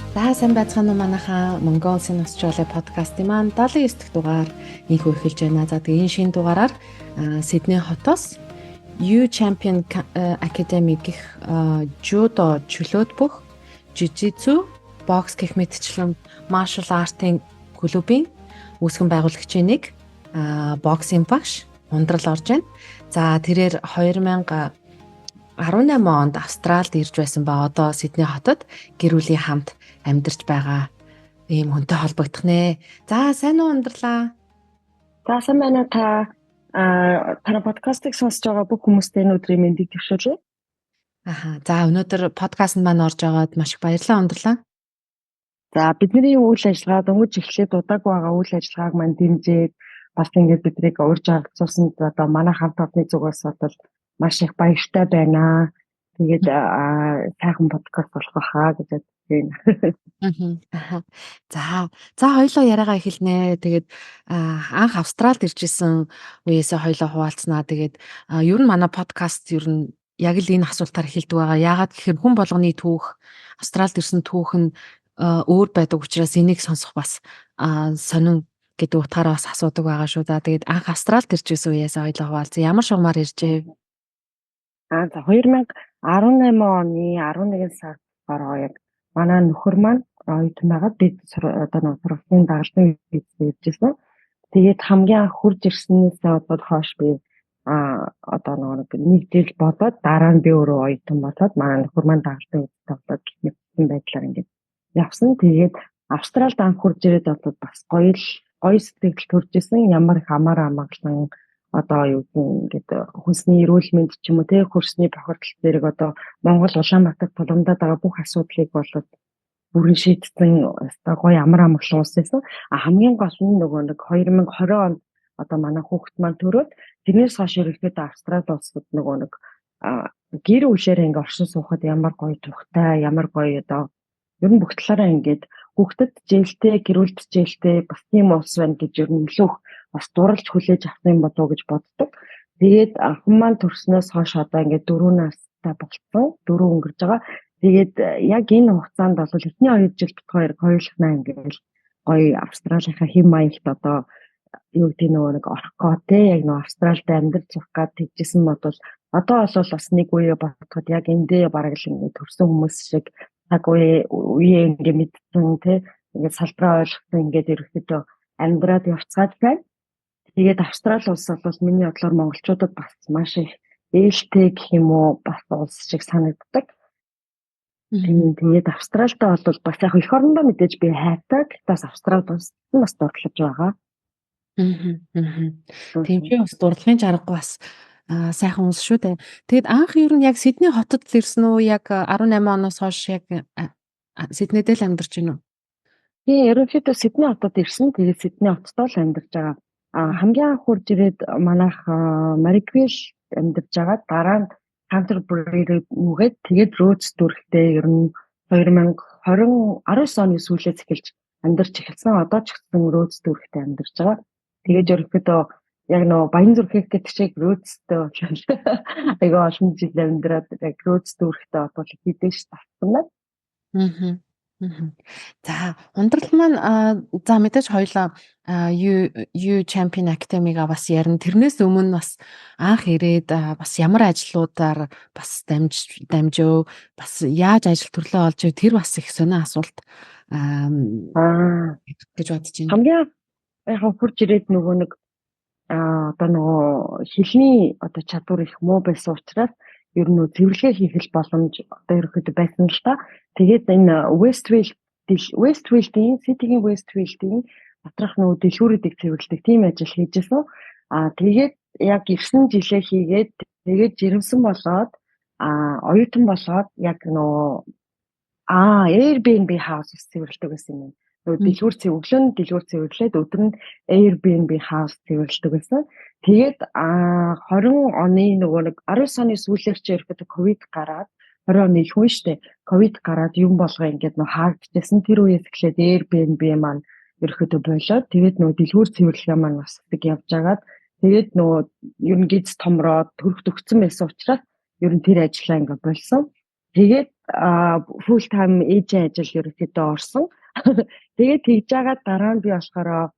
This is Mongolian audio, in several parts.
За, сайн байцгаана уу, манайхаа. Mongols in Australia подкастын маань 79 дахь дугаар инхүү эхэлж байна. За, тэгээ энэ шинэ дугаараар Сидней хотоос U Champion Academy гэх judo, чөлөөт бүх, jiu-jitsu, бокс гэх мэтчлэн martial art-ын клубын үүсгэн байгуулагчийн нэг, боксын багш Ундрал орж байна. За, тэрээр 2018 онд Австралид ирж байсан ба одоо Сидней хотод гэр бүлийн хамт амьдарч байгаа ийм хүнтэй холбогдох нэ. За, сайн уу, Ундралаа? За, сайн байна уу, та танай подкастыг сонсож байгаа бүх хүмүүстээ энэ өдрийн мэндийг дэвшүүлье. Аха. За, өнөөдөр подкастт маань орж байгаад маш их баярлалаа, Ундралаа. За, бидний үйл ажиллагаа дөнгөж эхлээд удаагүй байгаа үйл ажиллагааг маань дэмжиж, бас ингээд биднийг урьж оролцуулсанд одоо манай хамт олонны зүгээс бол маш их баяртай байна. Тэгээд сайхан подкаст болох байхаа гэж бодож байна. За, хоёулаа яриагаа эхэлнэ. Тэгээд анх Австралид ирж исэн үеэсээ хоёулаа хуваалцсанаа. Тэгээд ер нь манай подкаст ер нь яг л энэ асуултаар эхэлдэг байгаа. Яагаад гэхээр хүн болгоны түүх, Австралид ирсэн түүх нь өөр байдаг учраас энийг сонсох бас сонин гэдэг утгаараа бас асуудаг байгаа шүү. За, тэгээд анх Австралид ирж исэн үеэсээ хоёулаа хуваалцсан. Ямар шугамаар иржээ? За, 2018 оны 11 сард болохоор яг манай нөхөр маань оюутан байгаад бид одоо нэг сургуулийн дагалдын визээр ирж ирсэн. Тэгээд хамгийн анх хурж ирснээсээ болоод хойш би одоо нэг жил болоод, дараа нь би өөрөө оюутан болоод, манай нөхөр маань дагалдын визтэй болоод гэх мэт байдлаар ингээд явсан. Тэгээд Австралид анх хурж ирээд болоод бас гоё л гоё сэтгэл төрж исэн. Ямар их амар амгалан, одоо юу гэдэг, ингээд хүнсний эрүүл мэнд ч юм уу те, хөрсний бохирдол зэрэг одоо Монгол, Улаанбаатар тулгамдаад байгаа бүх асуудлыг болоод бүрэн шийдсэн ёстой гоё амар амгалан улс байсан. А хамгийн гол нь нөгөө нэг 2020 онд одоо манай хүүхэд маань төрөөд, тэрнээс хойш ерөнхийдөө Австрали улсад нөгөө нэг гэр бүлээрээ ингээ оршин суухад ямар гоё тухтай, ямар гоё, одоо ер нь бүх талаараа ингээд хүүхдэд хичээлтэй, гэр бүлд хичээлтэй бас тийм улс байна гэж ер нь илүү их бас дурлж хүлээж авсан юм болов уу гэж боддог. Тэгээд охин маань төрснөөс хойш одоо ингээд 4 настай болцсон. 4 өнгөрж байгаа. Тэгээд яг энэ хугацаанд бол эхний 2 жил бид хоёр хоёулахнаа ингээд гоё Австралийнхаа хэв маягт одоо юу гэдэг, нөгөө нэг орох гоо те, яг нөгөө Австралид амьдарч сурах гад тэгжсэн бол одоо бол бас нэг үе бодоход яг эндээ бараг л ингээд төрсэн хүмүүс шиг цаг үе үе ингээд мэдсэн те, ингээд салбараа ойлгосон, ингээд ерөнхийдөө амьдраад явцгаад байна. Тэгээд Австрали улс бол миний бодлоор монголчуудад бас маш их ээлтэй гэх юм уу, бас улс шиг санагддаг. Тийм, тэгээд Австралитай бол бас яг эх орондоо мэдээж би хайртай. Гэхдээ бас Австралид бас дурлаж байгаа. Тийм чи бас дурдлахын аргагүй бас сайхан улс шүү дээ. Тэгээд анх ер нь яг Сидней хотод л ирсэн үү? Яг 18 оноос хойш яг Сиднейд л амьдарч байна уу? Тийм, ерөнхийдөө Сидней хотод ирсэн. Тэгээд Сидней хотод л амьдарч байгаа. А хамгийн анх хурж ирээд манайх Мариквилл амьдарч байгаа. Дараа нь Canterbury нүгээд, тэгээд Rhodes дүүрэгтээ ер нь 2020 19 оны сүүлээс эхэлж амьдарч эхэлсэн. Одоо ч гэсэн Rhodes дүүрэгтээ амьдарч байгаа. Тэгээд ерөнхийдөө яг нөгөө баян зүрхэх гэдэг шиг Rhodes-тэй бол айгүй олон жил амьдраад, яг Rhodes дүүрэгтээ бол хэдэж татсан байна. За, Ундрал маань, за, мэдээж хоёулаа U Champion Academy-га бас ярина. Тэрнээс өмнө бас анх ирээд бас ямар ажлуудаар бас дамжив, бас яаж ажил төрлөө олж ив, тэр бас их сонин асуулт гэж бодож байна. Хамгийн яг хурж ирээд нөгөө нэг одоо нөгөө хэлний одоо чадвар их муу байсан учраас ер нь цэвэрлэгээ хийх л боломж одоо ерөнхийдөө байсан л та. Тэгээд энэ Westfield-ийн City-гийн Westfield-ийн доторх нөгөө дэлгүүрүүдийг цэвэрлэдэг тийм ажил хийж исэн. Аа, тэгээд яг ирсэн жилээ хийгээд, тэгээд жирэмсэн болоод, оюутан болоод яг нөгөө Airbnb house цэвэрлэдэг байсан юм. Нөгөө дэлгүүр цэв өглөө нь дэлгүүр цэвэрлээд, өдөр нь Airbnb house цэвэрлэдэг байсан. Тэгээд 20 оны нөгөө нэг 19 оны сүүлээр чи ерөөхдөө ковид гараад, 20 оны их хүн штэ. Ковид гараад юм болго ингээд нөө хаагдчихсан. Тэр үеэс эхлээд Airbnb маань ерөөхдөө болоод, тэгээд нөгөө дэлгүүр цэвэрлэгээ маань бас их явж агаад, тэгээд нөгөө ер нь гиз томроод төрөх төгссөн байсан учраас ер нь тэр ажлаа ингээд болсон. Тэгээд full time agent ажил ерөнхийдөө орсон. Тэгээд тэгж байгаа дараа нь би болохоор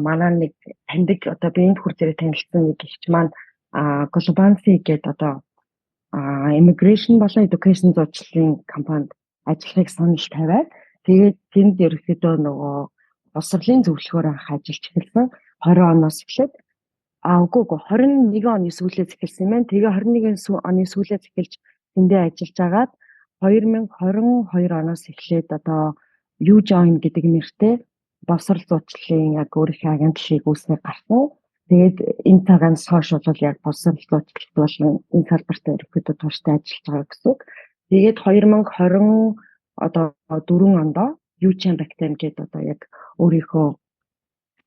манай нэг таньдаг одоо би энд хурц ирээ танилцсан нэг эгч маань Globancy гэдэг одоо immigration болон education зуучлалын компанид ажиллахыг санал тавиад тэгээд тэнд ерөнхийдөө нөгөө боловсролын зөвлөхөөр анх ажиллаж эхэлсэн. 20 оноос эхлээд үгүй 21 оны сүүлээс эхэлсэн юм байна. Тэгээ 21 оны сүүлээс эхэлж тэндээ ажиллаж агаад 2022 оноос эхлээд одоо U-Join гэдэг нэртэй боловсрол зуучлалын яг өөрийнхөө агентлагийг үүсгэх гарсан. Тэгээд энэ цагаас хойш бол яг боловсрол зуучлалт болон энэ салбарт ерөнхийдөө тууштай ажиллаж байгаа гэсэн үг. Тэгээд 2020 одоо 4 онд U-Champ Academy гэдэг одоо яг өөрийнхөө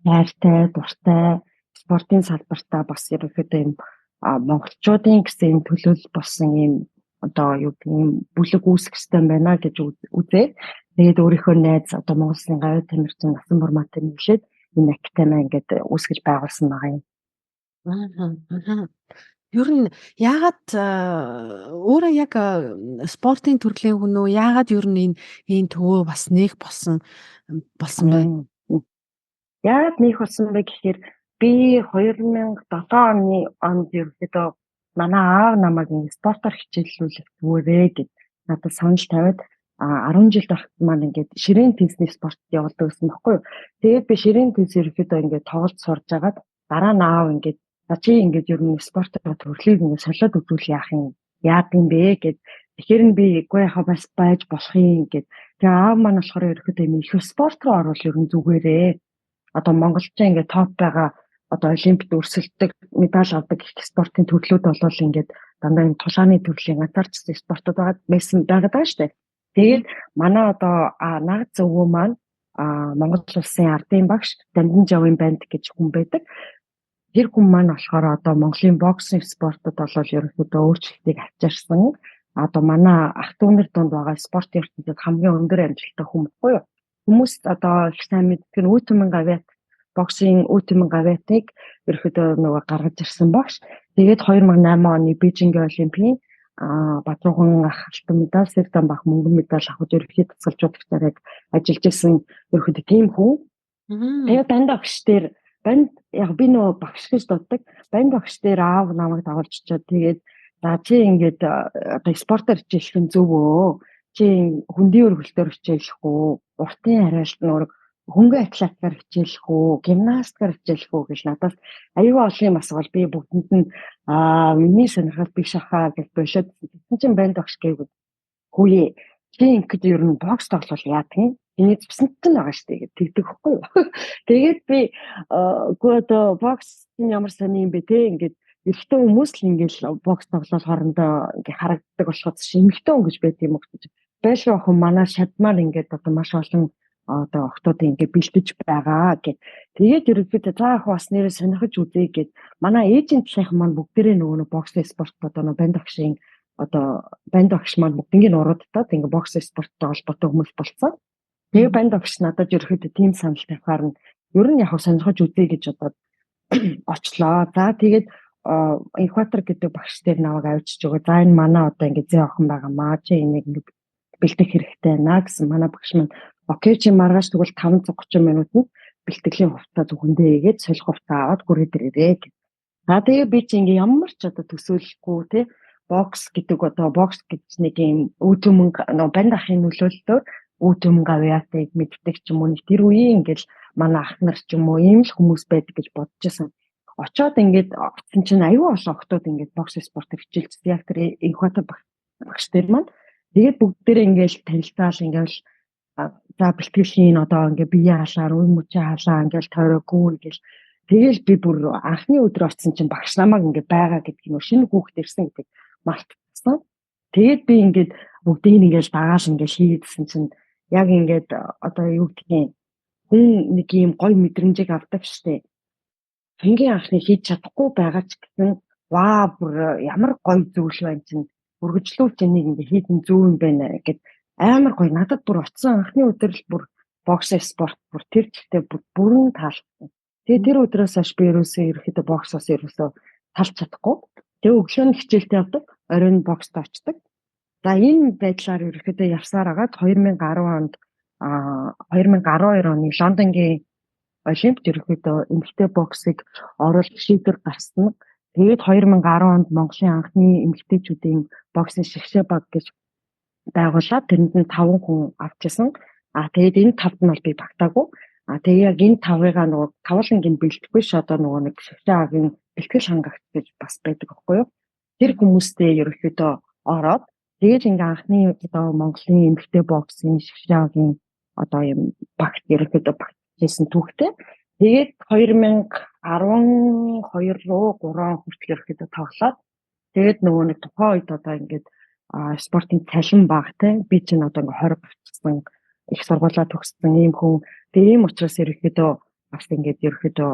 хайртай, дуртай спортын салбартаа бас ерөнхийдөө юм монголчуудын гэсэн юм төлөөлөл болсон юм одоо юу гэх юм бүлэг үүсгэх хэрэгтэй байна гэж үзээд тэгээд өөрийнхөө найз одоо Монгол Улсын гавьяа тамирчин Насан Бурмаатай нийлээд энэ академи ингээд үүсгэж байгуулсан байгаа юм. Ер нь яагаад өөрөө яг спортын төрлийн хүн үү? Яагаад ер нь энэ төвөө бас нээх болсон бэ? Яагаад нээх болсон бэ гэхээр би 2007 оны онд ерөнхийдөө манай аав намайг ингэ спортоор хичээллүүлэх зүгээрээ гэд надад санал тавиад 10 жил байхад маань ингээд ширээн теннисний спорт явуулдаг гэсэн баггүй юу. Тэгээд би ширээн теннис ерөнхийдөө ингээд тоглолт сурж агаад дараа нь аав ингээд чи ингээд ер нь спортоор төрлийг ингээд солиод үзүүл яах юм яад юм бэ гэд. Тэгэхээр нь би үгүй яхаа бас байж болох юм гэд. Тэгээ аав маань болохоор ерөнхийдөө юм их спорт руу орвол ер нь зүгээрээ. Одоо монголчин ингээд топ байгаа одоо олимпиад өрсөлдөг медаль авдаг их спортын төрлүүд болвол ингээд дандаа юм тулааны төрлийн ганцаарчсан спортууд байгаа байсан байгаа шүү дээ. Тэгээд манай одоо нагад зөвгөө маань Монгол улсын ардын багш Дамдин Жавын банд гэж хүн байдаг. Тэр хүн маань болохоор одоо Монголын боксинг спортод болол ерөнхийдөө өөрчлөлтийг авчирсан. Одоо манай ах дүү нар дунд байгаа спортын ертөнцид хамгийн өндөр амжилттай хүн баггүй юу? Хүмүүс одоо их сайн мэддэг нь Үтүмэн гавьяат боксинг Үтүмэн гавьяатыг ерөнхийдөө нөгөө гаргаж ирсэн багш. Тэгээд 2008 оны Бээжингийн олимпийн Бадруухан ах алтан медаль, Сэрдан бах мөнгөн медаль авах ерөнхий дасгалжуулагчаар яг ажиллаж исэн ерөнхийдөө тийм хүн. Тэгээд банд багш дээр банд яг би нөгөө багш гэж дууддаг. Банд багш дээр аав намайг дагуулж очиод тэгээд за чи ингээд одоо спортоор хичээлэх нь зөв өө. Чи хөндийн өргөлтөөр хичээлэх үү? Уртын хараалт нөрөг хөнгөн атлетикаар хичээлэх үү, гимнастикаар хичээлэх үү гэж надаас аюу олон юм асуувал би бүгдэнд нь миний сонирхол биш ахаа гэж болоод тэгсэн чинь банд багш гээгүй. Хүүе чи ингээд ер нь бокс тоглол яадаг юм? Эний зүсэнд нь байгаа шүү дээ гэдэг тэгдэг хөхгүй юу. Тэгээд би үгүй одоо бокс нь ямар сони юм бэ те ингээд эрэгтэй хүмүүс л ингээд бокс тоглол хоорондоо ингээд харагддаг болоход эмэгтэй хүн гэж байд юм уу гэж. Байшин охин манай шадмаар ингээд одоо маш олон одоо охтууд ингээд бэлдэж байгаа гэд. Тэгээд ерөнхийдөө за ах бас нэрээ сонирхож үзье гэд. Манай эйжент талынхан маань бүгдээрээ нөгөө бокс спорт одоо нөгөө банд багшийн одоо банд багш маань бүгднийг уруудтаад ингээд бокс спорттой холбоотой хүмүүс болцсон. Тэгээ банд багш надад ерөнхийдөө тийм санал тавихаар нь ер нь яг сонирхож үзье гэж бодоод очлоо. За тэгээд Инкватор гэдэг багш дээр намайг авчиж өгөө. За энэ манай одоо ингээд зэ охин байгаа маа чи энийг ингээд бэлдэх хэрэгтэй байна гэсэн манай багш маань окей чи маргааш тэгвэл 530 минутанд бэлтгэлийн хувцас зөвхөндөө игээд солих хувцас аваад гүрээд ирээрээ гэв. За тэгээ би чи ингээ ямар ч одоо төсөөлөхгүй те бокс гэдэг одоо бокс гэж нэг юм үүдүмэн нөгөө банд ахын нөлөөллөөр үүдүмэн гавьяатыг мэддэг ч юм уу нэг тэр үеийн ингээл манай ах нар ч юм уу ийм л хүмүүс байдаг гэж бодож исэн. Очоод ингээд очсон чинь аюу олон охтууд ингээд бокс спортоор хичээлжсэн. Яг тэр инкватор багш дээр маань тэгээд бүгдээрээ ингээл танилцаал ингээл за бэлтгэлийн одоо ингээ бие халаар үе мөчөө халаа ингээл тойроогүй ингээл тэгэл би бүр анхны өдөр очсон чинь багш намайг ингээ байгаа гэдгийг нөө шинэ хүүхэд ирсэн гэдэг мартсан. Тэгээд би ингээд бүгдийг ингээл дагаал ингээл хийгээдсэн чинь яг ингээд одоо юу гэдгийг хүн нэг юм гой мэдрэмжийг авдаг штэ. Хамгийн анхны хийж чадахгүй байгаа ч гэсэн ваа бүр ямар гой зүйл байна чинь үргэлжлүүлж энийг ингээ хийх нь зөв юм байна гэд амар гоё надад бүр очсон анхны өдөр л бүр бокс спорт бүр тэр чигтээ бүрэн таалагдсан. Тэгээ тэр өдрөөс хойш би ерөөсөө ерөөхдөө боксоос ерөөсөө талж чадахгүй. Тэгээ өглөө нь хичээлтэй явдаг, оройн бокст очдог. За энэ байдлаар ерөөхдөө явсаар агаад 2010 онд 2012 оны Лондонгийн Олимпиад ерөөхдөө эмэгтэй боксыг оруулах шийдвэр гарсан. Тэгээд 2010 онд Монголын анхны эмэгтэйчүүдийн боксын шигшээ баг гэж байгуулад тэрэнд нь 5 хүн авчихсан. Тэгээд энэ тавд нь бол би багтаагүй. Тэгээ яг энэ тавыгаа нөгөө тавуулангийн бэлтгэл ш одоо нөгөө нэг шигшээ агийн бэлтгэл хангагч гэж бас байдаг байхгүй юу? Тэр хүмүүстэй ерөөхдөө ороод тэгээд ингээ анхны одоо Монголын эмэгтэй боксын шигшээ агийн одоо юм багт ерөөхдөө багтжсэн түүхтэй. Тэгээд 2012 руу 3 хүртэл ерөөхдөө тоглоод тэгээд нөгөө нэг тухайн үед одоо ингээд спортын цалин баг те би чинь одоо ингээ 20 гарчсан их сургуулаа төгссөн ийм хүн. Тэгээ ийм учраас ерөөхдөө бас ингээд ерөөхдөө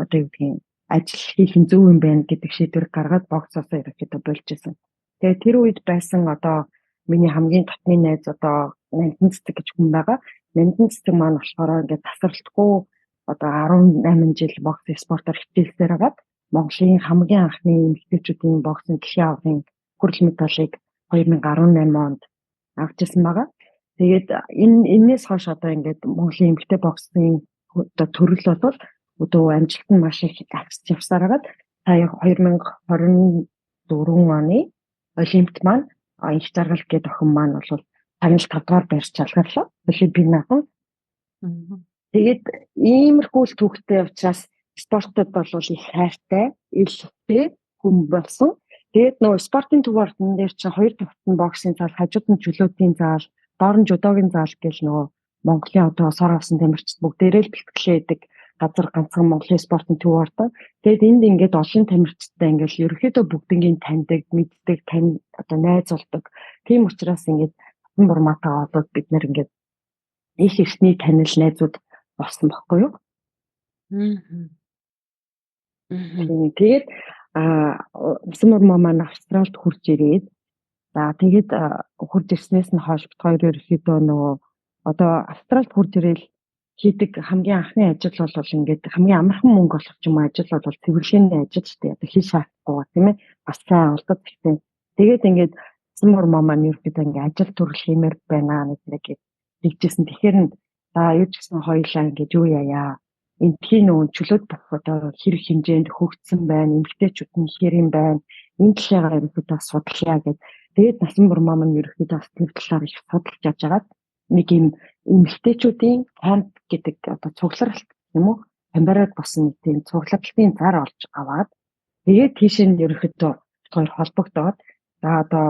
одоо юу гэдгийг ажил хийх нь зөв юм байна гэдэг шийдвэр гаргаад боксоосоо ерөөхдөө болж исэн. Тэгээ тэр үед байсан одоо миний хамгийн татны найз одоо Нандин цэцэг гэж хүн байгаа. Нандин цэцэг маань болохоор ингээд тасралтгүй одоо 18 жил бокс спортоор хичээлсээр хагаад Монголын хамгийн анхны эмэгтэйчүүдийн боксын дэлхийн аваргын хүрэл медалийг 2018 онд авч ирсэн байгаа. Тэгээд энээс хойш одоо ингээд Монголын эмэгтэй боксын одоо төрөл бол одоо амжилт нь маш их авч явсаар хагаад сая 2024 оны Олимпиад маань их жаргал гэдэг охин маань бол тагнал 5 дугаар байрч шалгарлаа. Олимпийн нахан. Тэгээд иймэрхүү л түүхтэй учраас спортод бол их хайртай, илтэй хүн болсон. Тэгээд нөгөө спортын төв ордон дээр чинь хоёр тавт нь боксын зал, хажууд нь чөлөөтийн зал, доор нь жүдогийн зал гэл нөгөө Монголын одоо сор авсан тамирчид бүгдээрээ л бэлтгэлээ хийдэг газар ганцхан Монголын спортын төв ордон. Тэгээд энд ингээд олон тамирчидтай ингээд ерөөхдөө бүгднгийн таньдаг, мэддэг, тань одоо найз болдог. Тийм учраас ингээд татан бурмаатаа олоод бид нэр ингээд их эртний танил найзууд болсон баггүй юу? Тэгээд Насан бурмаа маань Австралид хурж ирээд за тэгээд хурж ирснээс нь хойш бид хоёр ерөөхдөө нөгөө одоо Австралид хурж ирээл хийдэг хамгийн анхны ажил бол ингээд хамгийн амархан мөнгө олох юм ажил бол цэвэрлэгээний ажил шүү дээ. Одоо хэл шаардахгүй тийм ээ. Бас сайн олдод гэхдээ тэгээд ингээд Насан бурмаа маань ерөөхдөө ингээд ажил төрөл хиймээр байна нэг гэж тэгжсэн. Тэгэхээр за юу ч гэсэн хоёлаа ингээд юу яая. Эндхийн нөгөө чөлөөт бүх одоо хэрэг хэмжээнд хөгжсөн байна. Эмэгтэйчүүд нь хэр юм байна. Энэ талаараа ерөөхдөө судлаа гэд. Тэгээд Насан бурмаа маань ерөөхдөө бас тэр талаар их судалж явж хагаад нэг юм эмэгтэйчүүдийн камп гэдэг одоо цугларалт юм уу? Камбарад босон нэг тийм цугларалтын зар олж аваад тэгээд тийш нь ерөөхдөө хоёр холбогдоод за одоо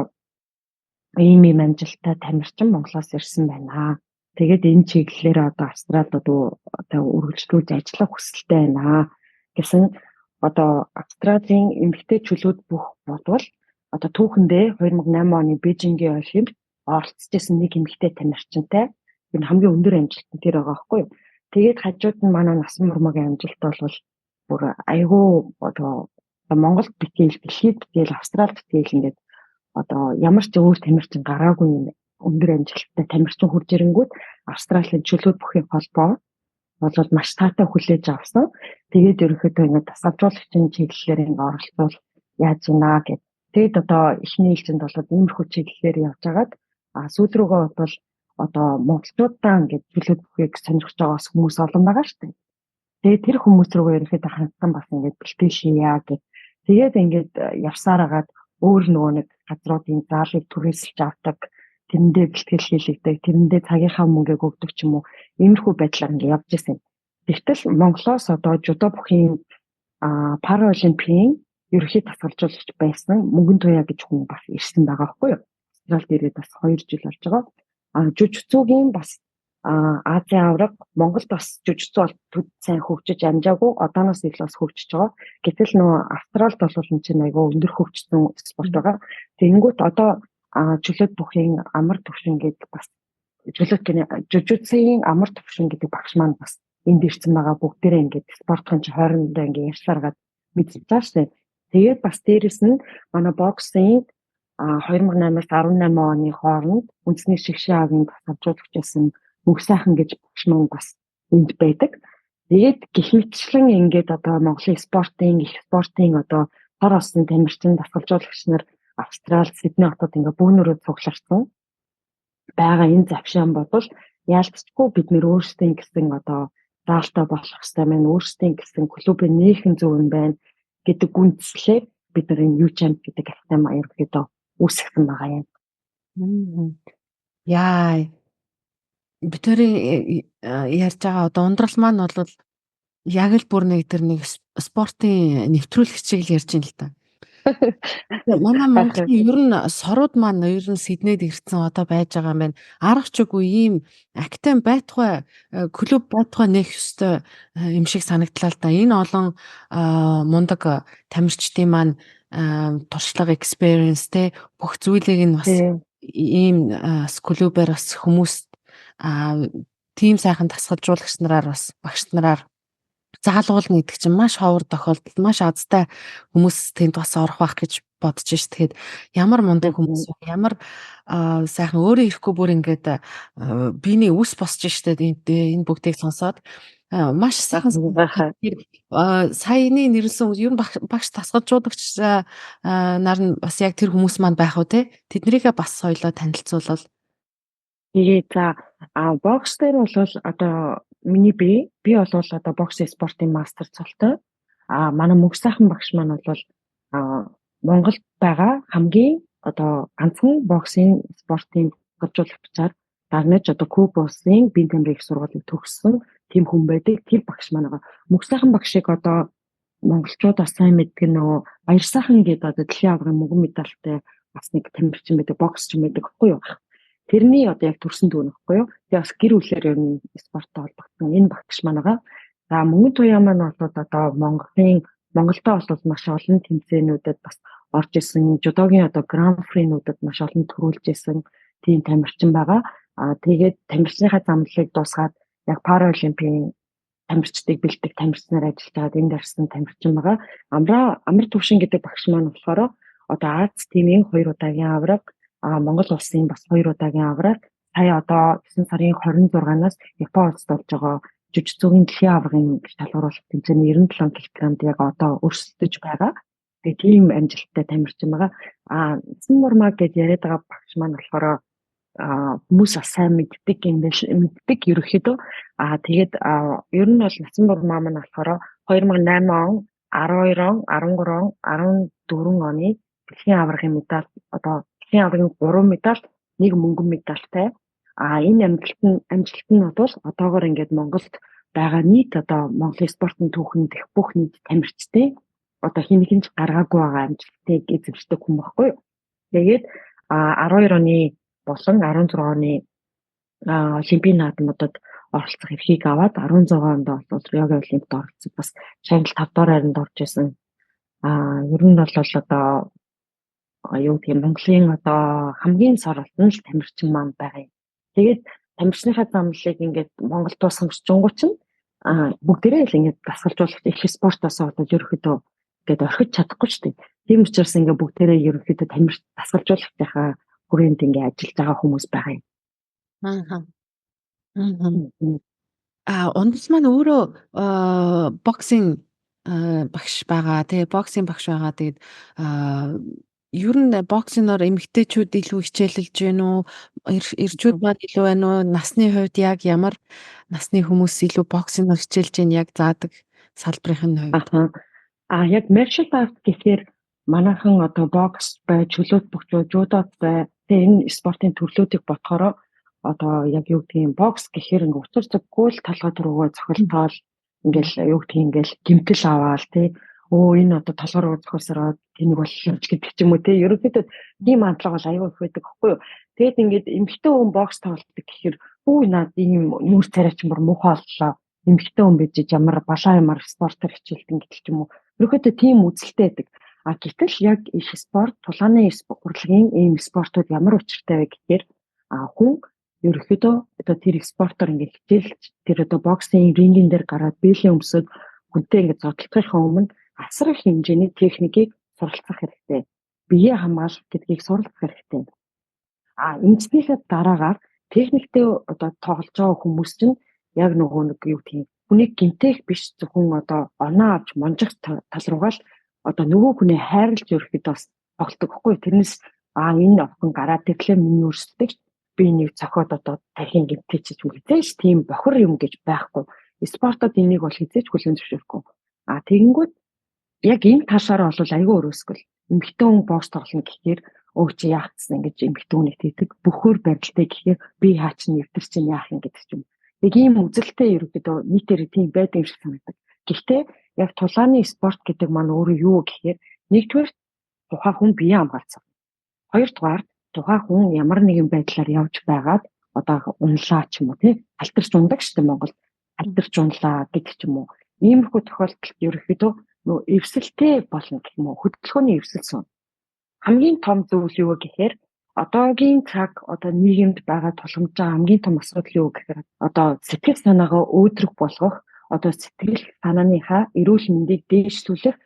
ийм ийм амжилттай тамирчин Монголоос ирсэн байна. Тэгээд энэ чиглэлээр одоо Австралид одоо үргэлжлүүлж ажиллах хүсэлтэй байна гэсэн одоо Австралийн эмэгтэй чөлөөт бүх бодвол одоо түүхэндээ 2008 оны Бээжингийн Олимпиад оролцож исэн нэг эмэгтэй тамирчинтай энэ хамгийн өндөр амжилт нь тэр байгаа байхгүй юу. Тэгээд хажууд нь манай Насан бурмаагийн амжилт бол бүр айгүй одоо Монголд битэл, дэлхийд битэл, Австралид битэл ингээд одоо ямар ч өөр тамирчин гараагүй юм өндөр амжилттай тамирчин хурж ирэнгүүт Австралийн чөлөөт бүхий холбоо бол маш таатай хүлээж авсан. Тэгээд ерөнхийдөө ингээд дасгалжуулагчийн чиглэлээр ингээд оролцвол яаж ийна гэд. Тэгээд одоо эхний ээлжинд бол иймэрхүү чиглэлээр явж хагаад сүүл рүүгээ бол одоо монголчуудаа ингээд чөлөөт бүхийг сонирхож байгаа бас хүмүүс олон байгаа шүү дээ. Тэгээд тэр хүмүүс рүүгээ ерөнхийдөө хандсан бас ингээд бэлтгэл хийя гэд. Тэгээд ингээд явсаар хагаад өөр нөгөө нэг газруудын заалыг түрээсэлж авдаг, тэрэндээ бэлтгэл хийлэгдэг, тэрэндээ цагийнхаа мөнгийг өгдөг ч юм уу, иймэрхүү байдлаар ингээд явж исэн. Тэгтэл Монголоос одоо жүдо бүхийн паралимпийн ерөнхий дасгалжуулагч байсан Мөнгөн Туяа гэж хүн бас ирсэн байгаа байхгүй юу? Австралид ирээд бас 2 жил болж байгаа. Жүжицүүгийн бас Азийн аварга Монголд бас жүжицүү бол төд сайн хөгжиж амжаагүй, одооноос илүү бас хөгжиж байгаа. Гэтэл нөгөө Австралид бол энэ чинь айгүй өндөр хөгжсөн спорт байгаа. Тэгэнгүүт одоо чөлөөт бүхийн амар төвшин гэдэг бас чөлөөт гэнэ жүжицийн амар төвшин гэдэг багш маань бас энд ирсэн байгаа. Бүгдээрээ ингээд спортын чи хоорондоо ингээд ярьсаар гад мэдчихэж байгаа шүү дээ. Тэгээд бас дээрэс нь манай боксын 2008-аас 18 оны хооронд үндэсний шигшээ агийн дасгалжуулагч байсан Мөнх сайхан гэж багш маань бас энд байдаг. Тэгээд гэх мэтчлэн ингээд одоо Монголын спортын их спортын одоо хор олсон тамирчин дасгалжуулагч нар Австрал, Сидней хотод ингээ бүүнөрөө цугларсан байгаа энэ завшаан бодвол яалтчгүй бид нэр өөрсдийн гэсэн одоо заалтай болох хэрэгтэй байна, өөрсдийн гэсэн клубын нээхэн зөв юм байна гэдэг үндслээр бид нар энэ U-Champ гэдэг академи ерөнхийдөө үүсгэсэн байгаа юм. Яа, бид хоёрын ярьж байгаа одоо ундрал маань бол яг л бүр нэг тэр нэг спортын нэвтрүүлэгч шиг л ярьж байна л та. Манай Монголын ер нь сорууд маань ер нь Сиднейд ирсэн одоо байж байгаа юм байна. Арга ч үгүй ийм академи байтугай клуб байтугай нээх ёстой юм шиг санагдлаа л да. Энэ олон мундаг тамирчдын маань туршлага, experience те бүх зүйлийг нь бас ийм клубээр бас хүмүүс тийм сайхан дасгалжуулагч нараар бас багш нараар заалгуулна гэдэг чинь маш ховор тохиолдолд маш азтай хүмүүс тэнд бас орох байх гэж бодож ш. Тэгэхээр ямар мундаг хүмүүс вэ? Ямар сайхан өөрөө ирэхгүй бүр ингээд биений үс босч штэ энэ бүгдийг сонсоод маш сайхан саяны нэрлсэн ер нь багш дасгалжуулагч нар нь бас яг тэр хүмүүс маань байх уу те? Тэднийхээ бас соёлоо танилцуулбал. Тэгээ за бокс дээр бол одоо миний би бол одоо бокс спортын мастер цолтой. А манай мөнх сайхан багш маань бол Монголд байгаа хамгийн одоо ганцхан боксын спортын дасгалжуулагчаар дарнаж одоо Куб улсын биеийн тамирын их сургуулийг төгссөн тийм хүн байдаг. Тэр багш маань байгаа. Мөнх сайхан багшийг одоо монголчууд бас сайн мэддэг нөгөө Баяр сайхан гэдэг одоо дэлхийн аваргын мөнгөн медальтай бас нэг тамирчин байдаг, боксч байдаг гэхгүй юу? Тэрний одоо яг төрсэн дүү нөхгүй юу? Тэгээ бас гэр бүлээр ер нь спорттой холбогдсон энэ багш маань байгаа. За мөнгөн туяа маань бол одоо Монголдо бол маш олон тэмцээнүүдэд бас орж исэн, жудогийн одоо гран при-нүүдэд маш олон төрүүлж исэн тийм тамирчин байгаа. Аа тэгээд тамирчныхаа замналыг дуусгаад яг паралимпийн тамирчдыг бэлтгэх тамирчнаар ажиллаж байгаад энд орсон тамирчин байгаа. Амар төвшин гэдэг багш маань болохоор одоо Аз тимийн 2 удаагийн аварга, Монгол улсын бас 2 удаагийн аварга, сая одоо 9 сарын 26-наас Япон улсад болж байгаа жүжицүүгийн дэлхийн аваргын шалгаруулах тэмцээний 97 кг-д яг одоо өрсөлдөж байгаа. Тэгээ тийм амжилттай тамирчин байгаа. Цэн мурмаа гэж яриад байгаа багш маань болохоор хүмүүс бас сайн мэддэг юм байл мэддэг ерөөхдөө. Тэгээд ер нь бол Нацсан бурмаа маань болохоор 2008 он, 12 он, 13 он, 14 оны дэлхийн аваргын медаль одоо дэлхийн аваргын 3 медаль, нэг мөнгөн медальтай. Энэ амжилт нь бол одоогор ингээд Монголд байгаа нийт одоо Монголын спортын түүхэнд их бүх нийт тамирчтай одоо хэн нэгэн ч гаргаагүй байгаа амжилтыг эзэмшдэг хүн баггүй юу. Тэгээд 12 оны болон 16 оны олимпийн наадмуудад оролцох эрхийг аваад 16 онд бол Риогийн олимпиад оролцсон, бас шагнал 5 дугаар хайранд орж исэн. Ер нь бол одоо юу гэх юм Монголын одоо хамгийн сор олон л тамирчин маань байгаа юм. Тэгээд тамирчныхаа замналыг ингээд Монгол дуусгамжчингууд чинь бүгдээрээ л ингээд дасгалжуулах их спортоос болоод ерөөхдөө ингээд орхиж чадахгүй шүү дээ. Тийм учраас ингээд бүгдээрээ ерөөхдөө тамирч дасгалжуулагчийнхаа хүрээнд ингээд ажиллаж байгаа хүмүүс байгаа юм. Ундас маань өөрөө боксинг багш байгаа, тэгээ боксинг багш байгаа. Тэгээд ер нь боксиноор эмэгтэйчүүд илүү хичээлэлж гэнэ үү? Эрчүүд маань илүү байна уу? Насны хувьд яг ямар насны хүмүүс илүү боксиноор хичээлж гэнэ яг заадаг салбарын хувьд? Яг martial art гэхээр манайхан одоо бокс бай, чөлөөт бокс, жудо бай. Тэгээ энэ спортын төрлүүдийг бодохороо одоо яг юу гэдгийг бокс гэхээр ингээ учир зүггүй л толгой төрөгөө цохилтоол ингээл юу гэдгийг ингээл гимтэл аваал тий. Энэ одоо толгой руу зохиосороо тэнийг боллоо гэдэг ч юм уу тий. Ерөнхийдөө тийм хандлага бол аюу их байдаг гэхгүй юу. Тэгэд ингээд эмэгтэй хүн бокс тоглолдог гэхээр наад ийм нүүр царай ч бүр муухай боллоо. Эмэгтэй хүн байж ямар балаа ямар спортоор хичээлдэг гэдэг ч юм уу. Ерөнхийдөө тийм үзэлтэй байдаг. Гэтэл яг их спорт, тулааны урлагийн ийм спортууд ямар учиртай вэ гэхээр хүн ерөнхийдөө одоо тэр спортоор ингээд хичээлж тэр одоо боксing рингэн дээр гараад бэлэн өмсөд хүнтэй ингээд зодтолтохын өмнө асар их хэмжээний техникийг суралцах хэрэгтэй. Биеэ хамгаалах гэдгийг суралцах хэрэгтэй. Ингэснийхээ дараагаар техниктэй одоо тоглож байгаа хүмүүс чинь яг нөгөө нэг юу гэдгийг хүнийг гэмтээх биш зөвхөн одоо оноо авч монжих тал руугаа л одоо нөгөө хүнээ хайрлаж ерөөхдөө бас тоглодог байхгүй. Тэрнээс энэ охин гараад ирлээ миний өрсөлдөгч би энийг цохиод одоо тархийн гэмтээч юм хизээш тийм бохор юм гэж байхгүй. Спортод энийг бол хизээч хүлээн зөвшөөрөхгүй. Тэгэнгүүт яг энэ талаараа бол айгүй өрөөсгөл. Эмэгтэй хүн бокс тоглоно гэхээр өө чи яах гэсэн ингэж эмэгтэй хүнийг тэгдэг. Бөхөр барилтай гэхээр би хаа чинь нэвтэр чинь яах юм гэдэг ч юм. Яг ийм үзэлтэй ерөөдөө нийтээр тийм байдаг юм шиг санагдав. Гэхдээ яг тулааны спорт гэдэг маань өөрөө юу гэхээр нэгдүгээр тухайн хүн биеэ хамгаалсан. Хоёрдугаар тухайн хүн ямар нэгэн байдлаар явж байгаад одоо унлаа ч юм уу тий алтарч ундаг шүү дээ Монголд. Алтарч унлаа гэдэг ч юм уу. Иймэрхүү тохиолдолд ерөөхдөө нөө эвсэлтэй болно гэх юм уу. Хөдөлгөөний эвсэл сууна. Хамгийн том зүйл юу гэхээр одоогийн цаг одоо нийгэмд байгаа тулгамж байгаа хамгийн том асуудал юу гэхээр одоо сэтгэл санаагаа өөдрөг болгох, одоо сэтгэл санааныхаа эрүүл мэндийг дээшлүүлэх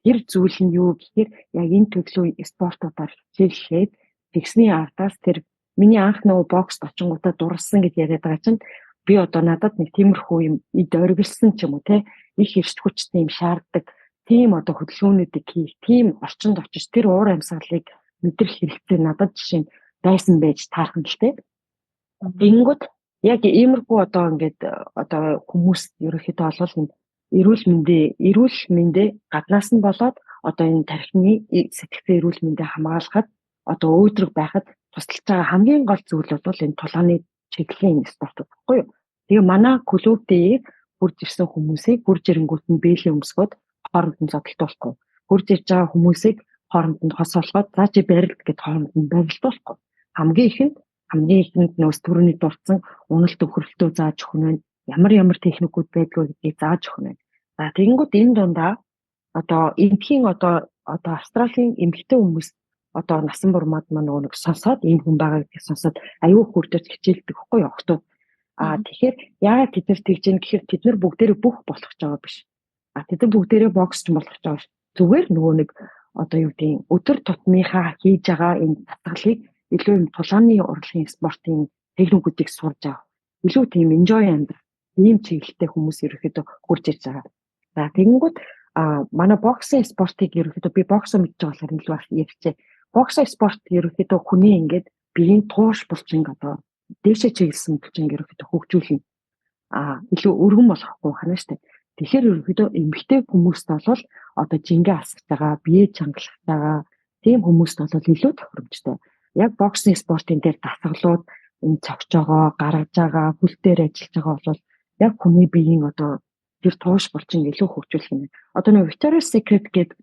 тэр зүйл нь юу гэхээр яг энэ төрлөө спортуудаар хичээллээд тэгсний ардаас тэр миний анх нөгөө бокст очингуудаа дурлсан гэж яриад байгаа чинь би одоо надад нэг тиймэрхүү юм эд оргилсан ч юм уу те их эрч хүчтэй юм шаарддаг тийм одоо хөдөлгөөнүүдийг хийх, тийм орчинд очиж тэр уур амьсгалыг мэдрэх хэрэгтэй надад жишээ нь байсан байж таархан л те. Тэгэнгүүт яг иймэрхүү одоо ингээд одоо хүмүүс ерөнхийдөө бол эрүүл мэндээ гаднаас нь болоод одоо энэ тархины сэтгэцийн эрүүл мэндээ хамгаалахад одоо өөдрөг байхад тусалж байгаа хамгийн гол зүйл бол энэ тулааны чиглэлийн спорт байхгүй юу. Тэгээ манай клуб дээр хурж ирсэн хүмүүсийг хурж ирэнгүүт нь бээлий өмсгөөд хооронд нь зодтолдуулахгүй. Хурж ирж байгаа хүмүүсийг хооронд нь хос олгоод за чи барилд гэд хооронд нь барилдуулахгүй. Хамгийн ихэнд нөөс төрөний дурдсан уналт өхрөлтөө зааж өгнө нь ямар техникүүд байдгүй гэдгийг зааж өгнө. За тэгэнгүүт энэ дундаа одоо эндхийн одоо Австралийн эмэгтэй хүмүүс одоо насан бурмаад маань нөгөө нэг сонсоод ийм хүн байгаа гэдгийг сонсоод аюу хүрдэж хичээлдэг байхгүй юу октод. Тэгэхээр яагаад тэд нар тэгж гин гэхээр тэд нар бүгдээрээ бүх болох гэж байгаа биш. Тэд нар бүгдээрээ боксч болох гэж байгаа биш. Зүгээр нөгөө нэг одоо юу гэдгийг өдөр тутмынхаа хийж байгаа энэ татгалыг илүү юм тулааны урлагийн спортын техникүүдийг сурж авах. Илүү тийм enjoy амьдрах ийм чиглэлтэй хүмүүс ерөөхдөө хурж ирж байгаа. За тэгэнгүүт манай боксын спортыг ерөөхдөө би боксо мэдж байгаа болохоор илүү бас ярьчээ. Боксын спорт ерөөхдөө хүний ингээд биеийн тууш булчинг одоо дээшээ чиглэсэн булчинг ерөөхдөө хөгжүүлнэ. Илүү өргөн болохгүй хана штэ. Тэгэхээр ерөөхдөө эмэгтэй хүмүүст бол одоо жингээ асгаж байгаа, бие чангалах байгаа тийм хүмүүст бол илүү тохиромжтой. Яг боксны спортын дээр дасгалууд энэ цогч байгаа, гаргаж байгаа, хөл дээр ажиллаж байгаа бол яг хүний биеийн одоо тэр тууш булчин илүү хөгжүүлэх юм. Одоо нөгөө Victoria's Secret гэдэг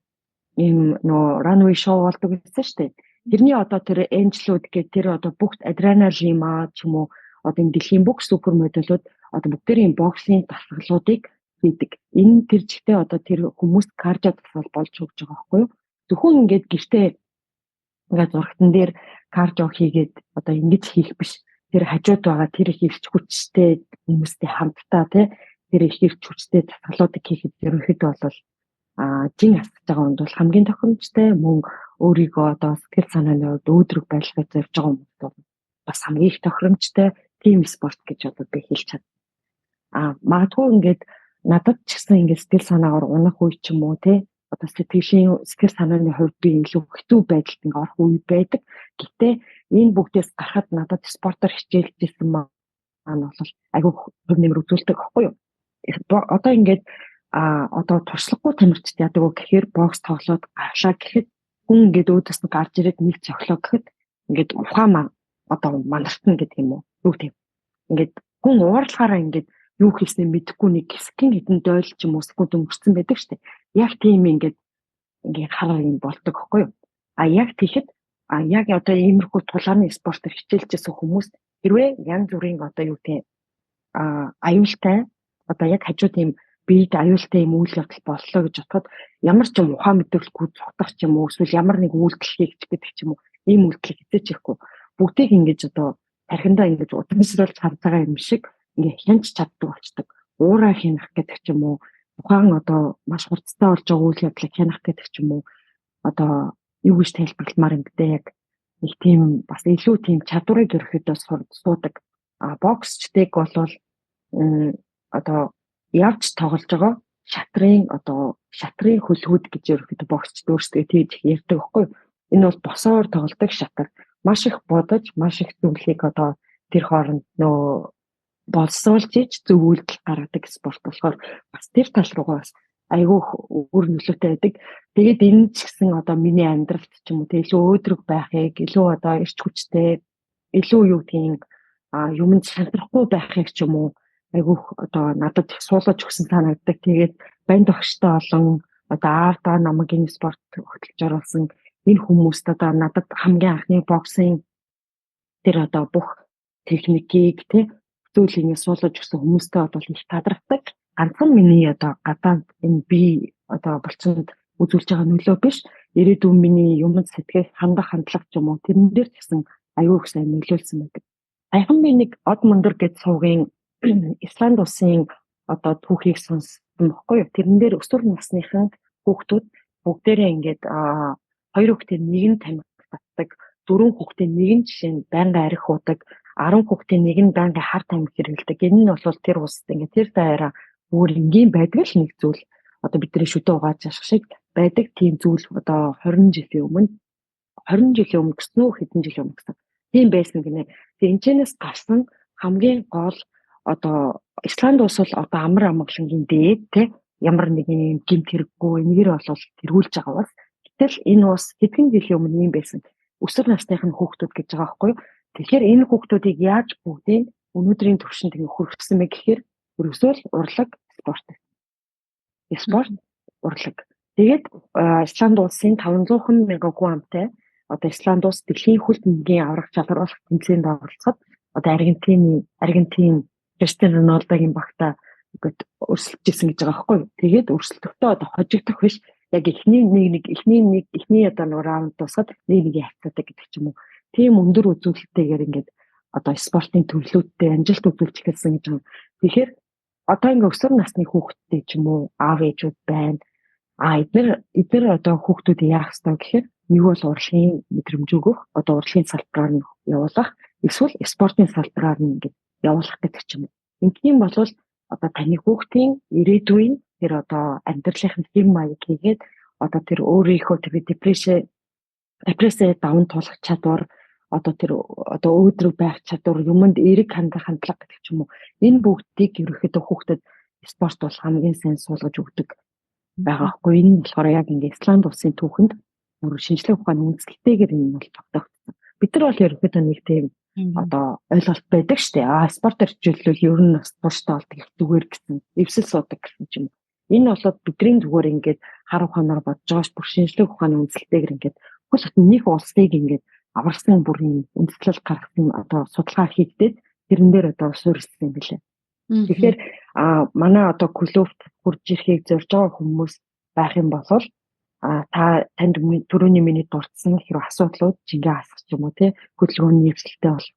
ийм нөгөө runway show болдог гэсэн шүү дээ. Тэрний одоо тэр Angel-ууд гэх тэр одоо бүх адреналин маа ч юм уу одоо энэ дэлхийн бүх супер модельүүд одоо бүгдээрийн боксing дасгалуудыг хийдэг. Энэ тэр чигтээ одоо тэр хүмүүс кардио дасгал болж өгч байгаа байхгүй юу? Зөвхөн ингээд гэртээ ингээд зурагтан дээр кардио хийгээд одоо ингэж хийх биш. Тэр хажууд байгаа тэр их ирч хүчтэй хүмүүстэй хамтдаа тий тэр их ирч хүчтэй дасгалуудыг хийхэд ерөнхийдөө бол жин асгаж байгаа хүнд бол хамгийн тохиромжтой, мөн өөрийгөө одоо сэтгэл санааны хувьд өөдрөг байлгаж зорж байгаа хүмүүст бол бас хамгийн их тохиромжтой тим спорт гэж одоо би хэлж чадна. Магадгүй ингээд надад ч гэсэн ингээд сэтгэл санаагаар унах үе ч юм уу тий одоо сэтгэл санааны хувьд би илүү хэцүү байдалд ингээд орох үе байдаг. Гэтэ энэ бүгдээс гарахад надад спортоор хичээлж исэн маань бол айгүй хөв нэмэр үзүүлдэг байхгүй юу? Одоо ингээд одоо туршлагагүй тамирчид яадаг вэ гэхээр бокс тоглоод гарлаа гэхэд хүн ингээд өөдөөс нь гарч ирээд нэг цохлоо гэхэд ингээд ухаан маань одоо манартна гэдэг юм уу? Юу тийм. Ингээд хүн уурлахаараа ингээд юу хийснээ мэдэхгүй нэг хэсгийн хэдэн дойл ч юм уу секунд өнгөрцөн байдаг штэ. Яг тийм ингээд хараа юм болдог байхгүй юу? Яг тэгэхэд яг одоо иймэрхүү тулааны спортоор хичээлжсэн хүмүүс хэрвээ янз бүрийн одоо юу тийм аюултай одоо яг хажуу тийм биед аюултай юм үйл явдал боллоо гэж бодоход ямар ч юм ухаан мэдрэлгүй цутах ч юм уу эсвэл ямар нэг үйлдэл хийх гэдэг ч юм уу ийм үйлдэл хийцээч ихгүй бүгдийг ингэж одоо тархиндаа ингэж удамшруулж харж байгаа юм шиг ингээ хянч чаддаг болчдөг. Уураа хянах гэдэг ч юм уу тухайн одоо маш хурцтай болж байгаа үйл явдлыг хянах гэдэг ч юм уу одоо юу гэж тайлбарламаар юм бэ яг нэг тийм бас илүү тийм чадварыг ерөөхдөө суудаг. Боксчдыг болвол одоо явж тоглож байгаа шатрын одоо шатрын хөлгүүд гэж ерөөхдөө боксчд өөрсдөө тэгж ярьдаг байхгүй юу? Энэ бол босоор тоглодог шатар. Маш их бодож, маш их зүйлийг одоо тэр хооронд нөө боловсруулж иж зөв үйлдэл гаргадаг спорт болохоор бас тэр тал руугаа бас айгүй үр нөлөөтэй байдаг. Тэгээд энэ ч гэсэн одоо миний амьдралд ч юм уу тэг илүү өөдрөг байхыг, илүү одоо эрч хүчтэй, илүү юу гэдгийг юмд шантрахгүй байхыг ч юм уу айгүй одоо надад суулгаж өгсөн санагддаг. Тэгээд банд багштай олон одоо аавдаа намайг энэ спорт хөтөлж оруулсан энэ хүмүүст одоо надад хамгийн анхны боксын тэр одоо бүх техникийг тий зүйл ингэ суулгаж өгсөн хүмүүстэй бол их талархдаг. Ганцхан миний одоо гадаад энэ би одоо булчинд үзүүлж байгаа нөлөө биш. Ирээдүйн миний юмд сэтгэх хандах хандлага ч юм уу тэрэн дээр ч гэсэн аюу их сайн нөлөөлсөн байдаг. Саяхан би нэг Од Мөндөр гэд суугийн Исланд улсын одоо түүхийг сонссон бохгүй юу. Тэрэн дээр өсвөр насныхан хүүхдүүд бүгдээрээ ингээд хоёр хүүхдээ нэг нь тамхи татдаг, дөрвөн хүүхдээ нэг нь жишээ нь байнгын арх уудаг, 10 хүүхдийн нэг нь байнгын хар тамхи хэрэглэдэг. Энэ нь бол тэр улсад ингээд тэр даяараа өөр энгийн байдаг л нэг зүйл. Одоо бидний шүдэ угааж ашиг шиг байдаг тийм зүйл одоо 20 жилийн өмнө 20 жилийн өмнө гэсэн үү хэдэн жилийн өмнө гэсэн. Тийм байсан гинэ. Тэгээ энэчнээс гарсан хамгийн гол одоо Исланд улс бол одоо амар амгалангийн дээд те ямар нэгэн гэмт хэрэггүй энэгээр бол тэргүүлж байгаа бас. Гэтэл энэ улс хэдэн жилийн өмнө юм байсан. Өсвөр насныхын хүүхдүүд гэж байгаа байхгүй юу? Тэгэхээр энэ хүүхдүүдийг яаж бүгдийг өнөөдрийн төвшөнд ингэ хүргэсэн бэ гэхээр ерөөсөө л урлаг спорт. Спорт урлаг. Тэгээд Исланд улсын 500 мянган хүн амтай одоо Исланд улс дэлхийн хөл бөмбөгийн аврах чадвар болох тэмцээнд оролцоход одоо Аргентин Криштиано Роналдогийн багтаа ингээд өрсөлдөж исэн гэж байгаа байхгүй юу. Тэгээд өрсөлдөхтөө одоо хожигдох биш яг эхний нэг эхний одоо нэг раунд дуусгаад нэг нэг хавцаадаг гэдэг ч юм уу. Тийм өндөр үзүүлэлттэйгээр ингээд одоо спортын төрлүүдтэй амжилт үзүүлж эхэлсэн гэж байна. Тэгэхээр одоо ингээд өсвөр насны хүүхдтэй ч юм уу аав ээжүүд байна. А эднэр одоо хүүхдүүд яах ёстой гэхээр нэг бол урлагийн мэдрэмж өгөх, одоо урлагийн салбараар нь явуулах, эсвэл спортын салбараар нь ингээд явуулах гэдэг ч юм уу. Ингэх юм бол одоо таны хүүхдийн ирээдүйн тэр одоо амьдралын хэм маяг хийгээд одоо тэр өөрийнхөө тэр депрессээ даван туулах чадвар, одоо тэр одоо өөдрөг байх чадвар, юмд эерэг хандах хандлага гэдэг ч юм уу. Энэ бүгдийг ерөнхийдөө хүүхдэд спорт бол хамгийн сайн суулгаж өгдөг байгаа хгүй. Энэ болохоор яг ингээ Исланд улсын түүхэнд бүр шинжлэх ухааны үндэслэлтэйгээр энэ бол тогтоогдсон. Бид нар бол ерөнхийдөө нэг тийм одоо ойлголт байдаг штэ. Аа спортоор хичээллүүл ер нь бас тууштай болдог их зүгээр гэсэн, эвсэл суудаг гэсэн ч юм. Энэ болоод бидний зүгээр ингээд хар ухаанаар бодож байгаа ш бүр шинжлэх ухааны үндэслэлтэйгээр ингээд хөл нэг улсыг ингээд аварсан бүр юм үндэслэл гаргасан одоо судалгаа хийгдээд тэрэн дээр одоо суурилсан юм билээ. Тэгэхээр манай одоо клубт хурж ирэхийг зорж байгаа хүмүүс байх юм бол та танд түрүүний миний дурдсан хэрэг асуудлууд жингээ асах ч юм уу тий хөдөлгөөний эвсэлтэй бол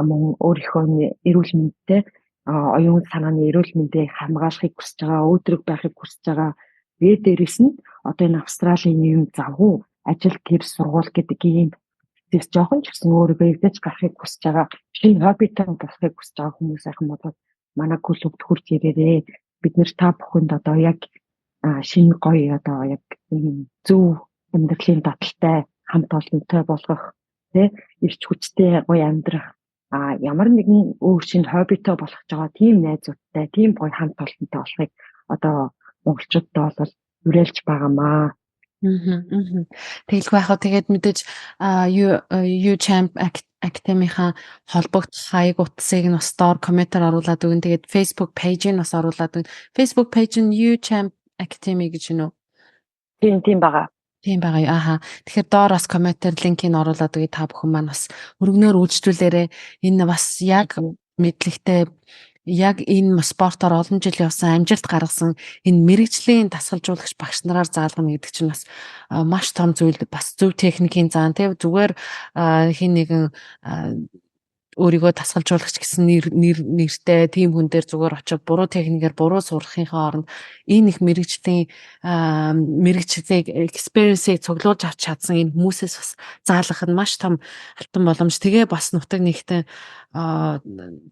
мөн өөрийнхөө эрүүл мэндтэй оюун санааны эрүүл мэндийг хамгаалахыг хүсэж байгаа, өөдрөг байхыг хүсэж байгаа. Тэгээд дээрэс нь одоо энэ Австралийн юм завгүй ажил гэр сургууль гэдэг ийм процесс жоохон ч гэсэн өөрийгөө эвдэж гарахыг хүсэж байгаа, шинэ хоббитой болохыг хүсэж байгаа хүмүүс сайхан бодоод манай клубт хурж ирээрээ. Бид нэр та бүхэнд одоо яг шинэ гоё одоо яг ийм зөв амьдралын дадалтай хамт олонтой болгох тий эрч хүчтэй гоё амьдрах ямар нэгэн өөр шинэ хоббитой болох гэж байгаа тийм найзуудтай тийм гоё хамт олонтой болохыг одоо монголчуудад бол уриалж байгаамаа. Тэгэлгүй яхав тэгээд мэдээж U Champ Academy-ийн холбогдох хаяг утсыг нь бас доор комментээр оруулаад өгнө. Тэгээд Facebook page-ийг бас оруулаад өгнө. Facebook page нь U Champ Academy гэж юу? Тийм байгаа. Тийм байгаа юу. Аха. Тэгэхээр доор бас комментээр линкийг оруулаад өгье. Та бүхэн маань бас өргөнөөр үйлчлүүлээрэ. Энэ бас яг мэдлэгтэй яг энэ спортоор олон жил явсан, амжилт гаргасан энэ мэрэгжлийн дасгалжуулагч багш нараар заалгана гэдэг чинь бас маш том зүйл, бас зөв техникийн зан тий зүгээр хин нэгэн өөрийгөө дасгалжуулагч гэсэн нэртэй тийм хүн дээр зүгээр очиод буруу техникээр буруу сурахынхаа оронд энэ их мэргэжлийн мэргэжлийг experience-ийг цуглуулж авч чадсан энэ хүмүүсээс бас заалгах нь маш том алтан боломж. Тэгээ бас нутаг нэгтэн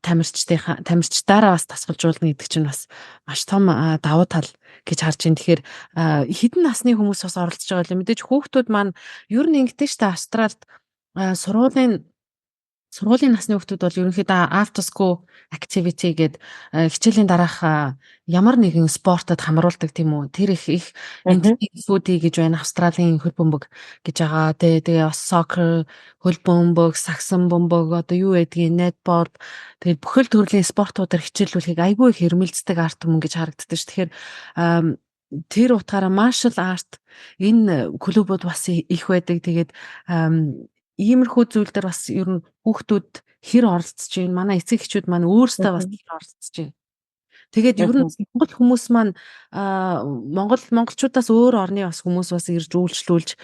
тамирчдаараа бас дасгалжуулна гэдэг чинь бас маш том давуу тал гэж харж байна. Тэгэхээр хэдэн насны хүмүүс бас оролцож байгаа юм. Мэдээж хүүхдүүд маань ер нь ингэдэж штэ, Австралид сургуулийн насны хүүхдүүд бол ерөнхийдөө after school activity гээд хичээлийн дараах ямар нэгэн спортод хамруулдаг, тийм үү. Тэр их их footy гэж байна. Австралийн хөл бөмбөг гэж байгаа. Тэгээ бас soccer, хөл бөмбөг, сагсан бөмбөг, одоо юу байдгийг, netball, тэгээд бүхэл төрлийн спортуудаар хичээллүүлэхийг айгүй их эрмэлздэг ард түмэн гэж харагддаг ш. Тэгэхээр тэр утгаараа martial art энэ клубуд бас их байдаг. Тэгээд иймэрхүү зүйл дээр бас ер нь хүүхдүүд хэр оролцож байна? Манай эцэг эхчүүд маань өөрсдөө бас хэр оролцож байна? Тэгээд ер нь Монгол хүмүүс маань, Монгол монголчуудаас өөр орны бас хүмүүс бас ирж үйлчлүүлж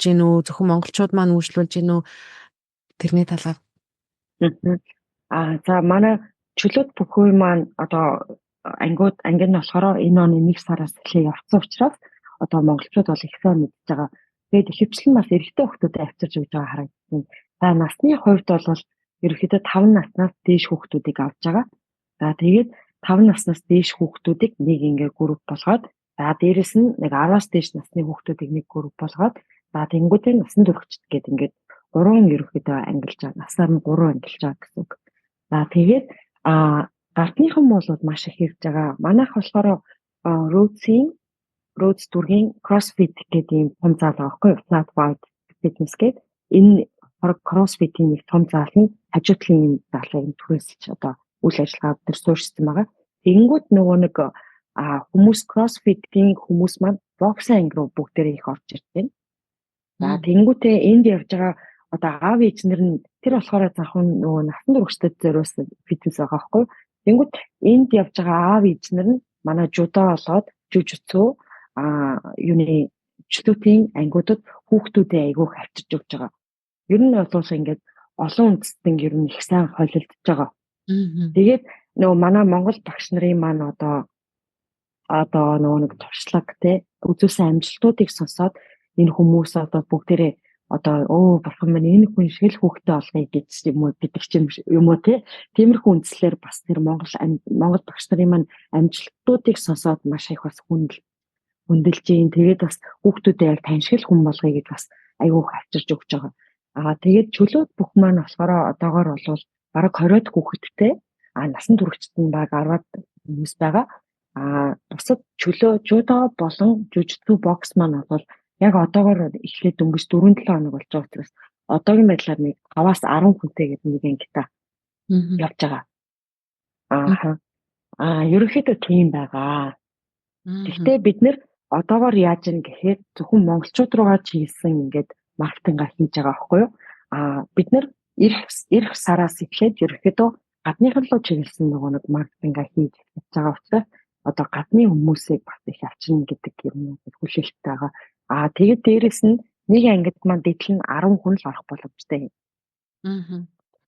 гин үү? Зөвхөн монголчууд маань үйлчлүүлж гин үү? Тэрний талаар. За, манай чөлөөт бүхүй маань одоо ангиуд анги нь болохоор энэ оны 1 сараас эхлээ явцсан учраас одоо монголчууд бол их сайн мэдж байгаа. Тэгээд ихэвчлэн бас эрэгтэй хүүхдүүдэд авчирч өгж байгаа харагдсан. За, насны хувьд бол ерөнхийдөө 5 наснаас дээш хүүхдүүдийг авч байгаа. За, тэгээд 5 наснаас дээш хүүхдүүдийг нэг ингээ групп болгоод, за, дээрэс нь нэг 10-аас дээш насны хүүхдүүдийг нэг групп болгоод, за, тэнгуүтээ насан туршид гээд ингээд гурван ерөнхийдөө ангилж байгаа. Насаар нь гурван ангилж байгаа гэсэн үг. За, тэгээд гадныхан бол маш их ирж байгаа. Манайх болохоор Rhodes дүүргийн CrossFit гэдэг ийм том зал байгаа байхгүй юу? Flat White Fitness гэдэг. Энэ CrossFit-ийн нэг том заалын хажуу талын ийм заалыг түрээсэлж одоо үйл ажиллагаа бид нар суурьшсан байгаа. Тэгэнгүүт нөгөө нэг хүмүүс, CrossFit-ийн хүмүүс маань боксын анги руу бүгдээрээ их орж ирж байна. За, тэгэнгүүтээ энд явж байгаа одоо аав ээж нар нь тэр болохоор захан нөгөө насан туршидад зориулсан фитнес байгаа байхгүй юу? Тэгэнгүүт энд явж байгаа аав ээж нар нь манай жудо болоод жүжицү юуны чөлөөтийн ангиудад хүүхдүүдээ айгүйх авчирч өгч байгаа. Ер нь бол ингээд олон үндэстэн ер нь их сайн холилдож байгаа. Тэгээд нөгөө манай Монгол багш нарын маань одоо нөгөө нэг туршлага, те, үзүүлсэн амжилтуудыг сонсоод энэ хүмүүс одоо бүгдээрээ одоо өө бурхан минь, энэ хүн шиг л хүүхдээ олгоё гэж юм уу гэдэг ч юм уу, те, тиймэрхүү үндслээр бас тэр Монгол багш нарын маань амжилтуудыг сонсоод маш их бас хүндэлж гин. Тэгээд бас хүүхдүүдээ яг тань шиг л хүн болгоё гэж бас айгүйх авчирч өгч байгаа. Тэгээд чөлөөт бүх маань болохоор одоогоор бол бараг 20-од хүүхэдтэй, насан туршид нь бараг 10-аад хүмүүс байгаа. Бусад чөлөө жудо болон жүжицү, бокс маань бол яг одоогоор эхлээд дөнгөж 4-7 хоног болж байгаа учраас одоогийн байдлаар нэг 5-аас 10 хүнтэй гэдэг нэг ангита явж байгаа. Ааха. Ерөнхийдөө тийм байгаа. Гэхдээ бид нэр одоогоор яаж ийн гэхээр зөвхөн монголчууд руугаа чиглэсэн ингээд маркетингаа хийж байгаа байхгүй юу? Бид нэр ирэх сараас эхлээд ерөнхийдөө гадныхан руу чиглэсэн нөгөө нэг маркетингаа хийж эхэлж байгаа учраас одоо гадны хүмүүсийг бас их авчирна гэдэг юм хүлээлттэй байгаа. Тэгээд дээрэс нь нэг ангид маань дээдл нь 10 хүн л орох боломжтой юм.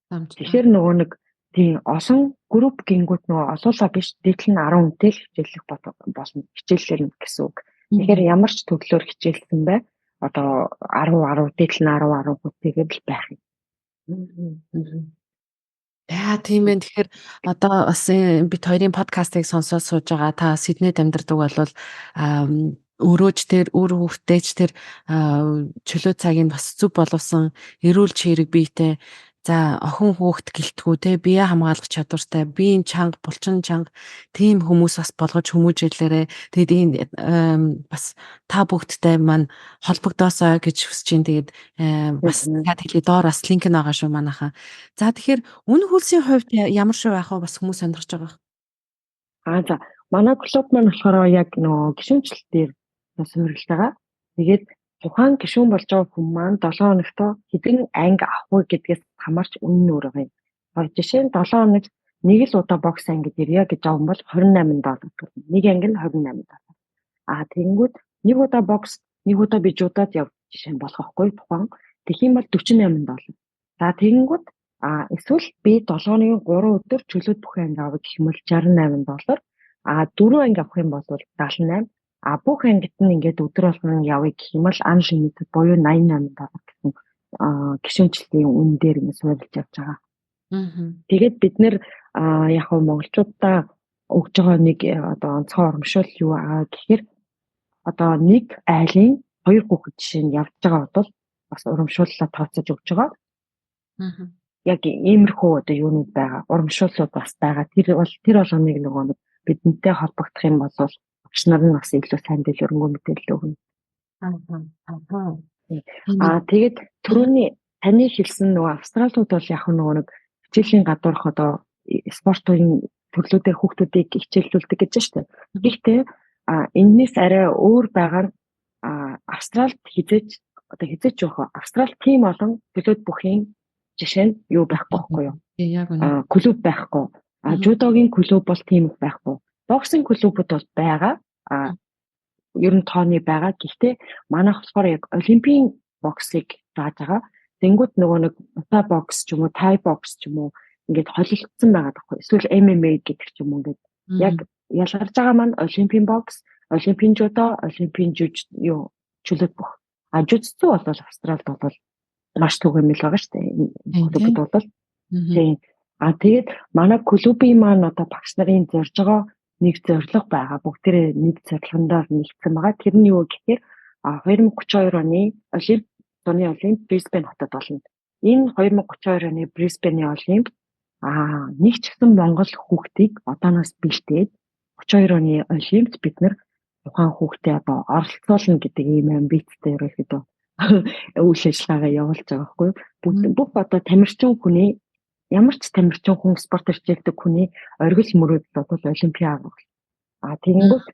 Тэгэхээр нөгөө нэг тийм олон групп гингүүт нөгөө олуулаа биш, дээдл нь 10 хүнтэй л хичээллэх болно. Хичээллээр нь гэсэн үг. Тэгэхээр ямар ч төрлөөр хичээлсэн бай одоо 10 10 дээдл нь 10 10 хүнтэйгээр л байх юм. Яа, тийм ээ. Тэгэхээр одоо бас бид хоёрын подкастыг сонсоод сууж байгаа та Сиднейд амьдардаг бол өрөөж тэр үр хүүхдтэй ч тэр чөлөө цагийг бас зөв боловсон эрүүл чирэг биетэй, за, охин хүүхэд гэлтгүү, те, бие хамгаалах чадвартай, биеийн чанга, булчин чанга, тийм хүмүүс бас болгож хүмүүжүүлээрэ. Тэгээд энэ бас та бүгдтэй маань холбогдоосой гэж хүсэж байна. Тэгээд бас цаад хэлий, доор бас линк нь байгаа шүү манайхаа. За, тэгэхээр үнэ хөлсийн хувьд ямар шүү байх вэ, бас хүмүүс сонирхож байгаа. За, манай клуб маань болохоор яг нөгөө гишүүнчлэл дээр суурилж байгаа. Тэгээд тухайн гишүүн болж байгаа хүн маань 7 хоногт хэдэн анги авах вэ гэдгээс хамаарч үнэ нь өөр байгаа юм. Жишээ нь 7 хоногт нэг л удаа бокс ангид ирье гэж авсан бол 28 доллар төлнө. Нэг анги нь 28 доллар. Тэгэнгүүт нэг удаа бокс, нэг удаа би жудаад яв жишээ нь болох байхгүй тухайн. Тэгэх юм бол 48 доллар. За, тэгэнгүүт А эсвэл би 7 хоногийн 3 өдөр чөлөөт бүхэн анги авах гэх юм бол 68 доллар. А 4 анги авах юм бол 78. А бүх ангид нь ингээд өдөр болгон явъя гэх юм бол unlimited буюу 88 доллар гэсэн гишүүнчлэлийн үн дээр ингээд суурилж явж байгаа. Тэгээд бид нэр яг хав монголчуудаа өгж байгаа нэг одоо онцгой урамшуул юу аа гэхээр одоо нэг айлын хоёр хүүхэд жишээ нь явж байгаа бол бас урамшууллаа тооцож өгч байгаа. Яг иймэрхүү одоо юунууд байгаа, урамшууллууд бас байгаа. Тэр бол тэр болгоныг нөгөө нэг бидэнтэй холбогдох юм бол багш нар нь бас илүү сайн дэлгэрэнгүй мэдээлэл өгнө. Аа тэгээд түрүүний таны хэлсэн нөгөө австралиуд бол яг нөгөө нэг хичээлийн гадуурх одоо спортын төрлүүдээр хүүхдүүдийг хичээллүүлдэг гэж байна шүү дээ. Гэхдээ энэс арай өөр байгаа нь Австралид хизээж одоо хизээч явах Австрал тийм олон төлөөд бүхийн жишээ нь юу байхгүй байхгүй юу? Яг үнэ. Клуб байхгүй. А жүдогийн клуб бол тийм их байхгүй. Боксинг клубуд бол байгаа. А ер нь тооны байгаа. Гэхдээ манайх болохоор яг олимпийн боксыг зааж байгаа. Тэнгүүд нөгөө нэг мута бокс ч юм уу, тай бокс ч юм уу ингээд холилдсон байгаа байхгүй. Эсвэл MMA гэдэг ч юм уу ингээд яг ялгарч байгаа маань олимпийн бокс, олимпийн жүдо, олимпийн жүж юу чөлөөт бүх. А жүжицү бол Австралид бол маш түгээмэл байгаа шүү дээ. Клубд бол. Тийм. А тэгээд манай клубын маань одоо багш нарын зорж байгаа нэг зорилго байгаа. Бүгдээрээ нэг зорилгондоо нэгдсэн байгаа. Тэр нь юу гэхээр 2032 оны Олимп зуны Олимп Брисбен хотод болно. Энэ 2032 оны Брисбений Олимп нэг ч гэсэн Монгол хүүхдийг одооноос бэлтээд 32 оны Олимпт бид нар тухайн хүүхдээ одоо оролцуулна гэдэг ийм амбицтай ерөнхийдөө үйл ажиллагаагаа явуулж байгаа байхгүй юу. Бүх одоо тамирчин хүний ямар ч тамирчин хүн спорт хичээлдэг хүний оргил мөрөөдөл бол олимпиад авах. А тэгэнгүүт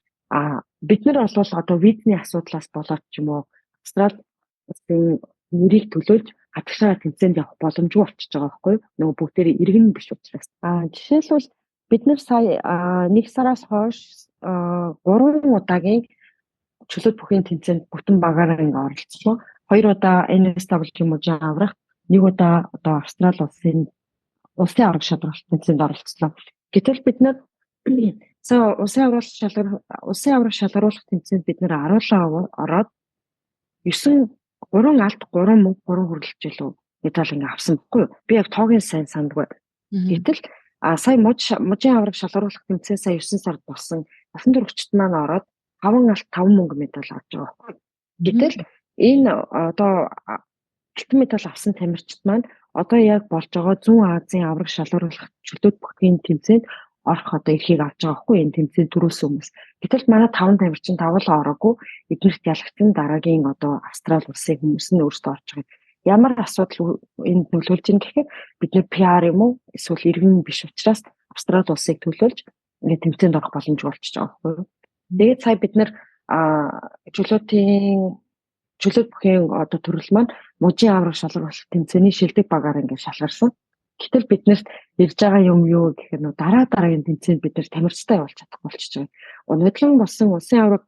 бид нар бол одоо визний асуудлаас болоод ч юм уу Австрали улсын нэрийг төлөөлж гадагшаа тэмцээнд явах боломжгүй болчихж байгаа байхгүй юу. Нөгөө бүгдээрээ иргэн биш учраас. А жишээлбэл бид нар сая нэг сараас хойш 3 удаагийн чөлөөт бүхийн тэмцээнд бүтэн багаараа ингээ оролцлоо. 2 удаа NSW мужийн аврагт, нэг удаа одоо Австрали улсын авраг шалралт тэмцээнд оролцлоо. Гэтэл бид нар улсын авраг шалгаруулах тэмцээнд бид нар 10 ороод 9 3 алт 3 мөнгө 3 хүрэлж илүү медаль ингээ авсан байхгүй юу? Би яг тоогийн сайн сандгүй. Гэтэл сая мужийн авраг шалгаруулах тэмцээн сая 9 сард болсон. Насан туршид маань ороод 5 алт 5 мөнгө медаль авч байгаа байхгүй юу? Гэтэл энэ одоо алтан медаль авсан тамирчид маань одоо яг болж байгаа Зүүн Азийн авраг шалгаруулах чөлөөт бүхгийн тэмцээнд орох одоо эрхийг авч байгаа байхгүй энэ тэмцээнд төрүүлсэн хүмүүс. Гэтэл манай 5 тамирчин 5 л ороогүй эднэрт ялагдсан дараагийн одоо Австрали улсын хүмүүс нь өөрсдөө орж байгаа. Ямар асуудал энд нөлөөлж ийн гэхээр бид нэр PR юм уу эсвэл иргэн биш учраас Австрали улсыг төлөөлж ингээд тэмцээнд орох боломжгүй болчихж байгаа байхгүй юу. Тэгээд сая бид нэр чөлөөт бүхийн одоо төрөл маань мужийн авраг шалгаруулах тэмцээний шилдэг багаар ингээд шалгарсан. Гэтэл биднэрт ирж байгаа юм юу гэхээр нөө дараа дараагийн тэмцээнд бид нар тамирчтай явуулж чадахгүй болчихж байгаа. Өнөөдрөн болсон улсын авраг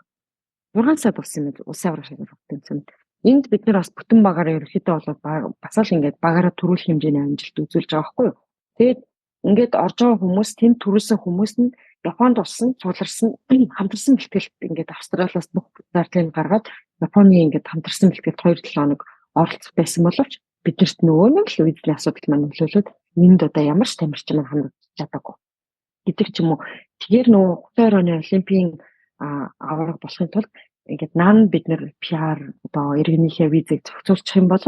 6 сар болсон юм улсын авраг шалгаруулах тэмцээнд. Энд бид нар бас бүтэн багаараа ерөнхийдөө бол бас л ингээд багаараа төрүүлэх хэмжээний амжилт үзүүлж байгаа байхгүй юу. Тэгээд ингээд орж байгаа хүмүүс тэнд төрүүлсэн хүмүүс нь Японд болсон, цугларсан, хамтарсан бэлтгэлд ингээд Австралиас бүх зардлыг гаргаад Японы ингээд хамтарсан бэлтгэлд 2-7 хоног оролцох байсан боловч биднэрт нөгөө нэг л визний асуудал маань нөлөөлөөд энд одоо ямар ч тамирчин маань хамрагдаж чадаагүй гэдэг ч юм уу. Тэгэхээр нөгөө 32 оны Олимпийн аварга болохын тулд ингээд наан бид нэр PR одоо иргэнийхээ визийг зохицуулчих юм бол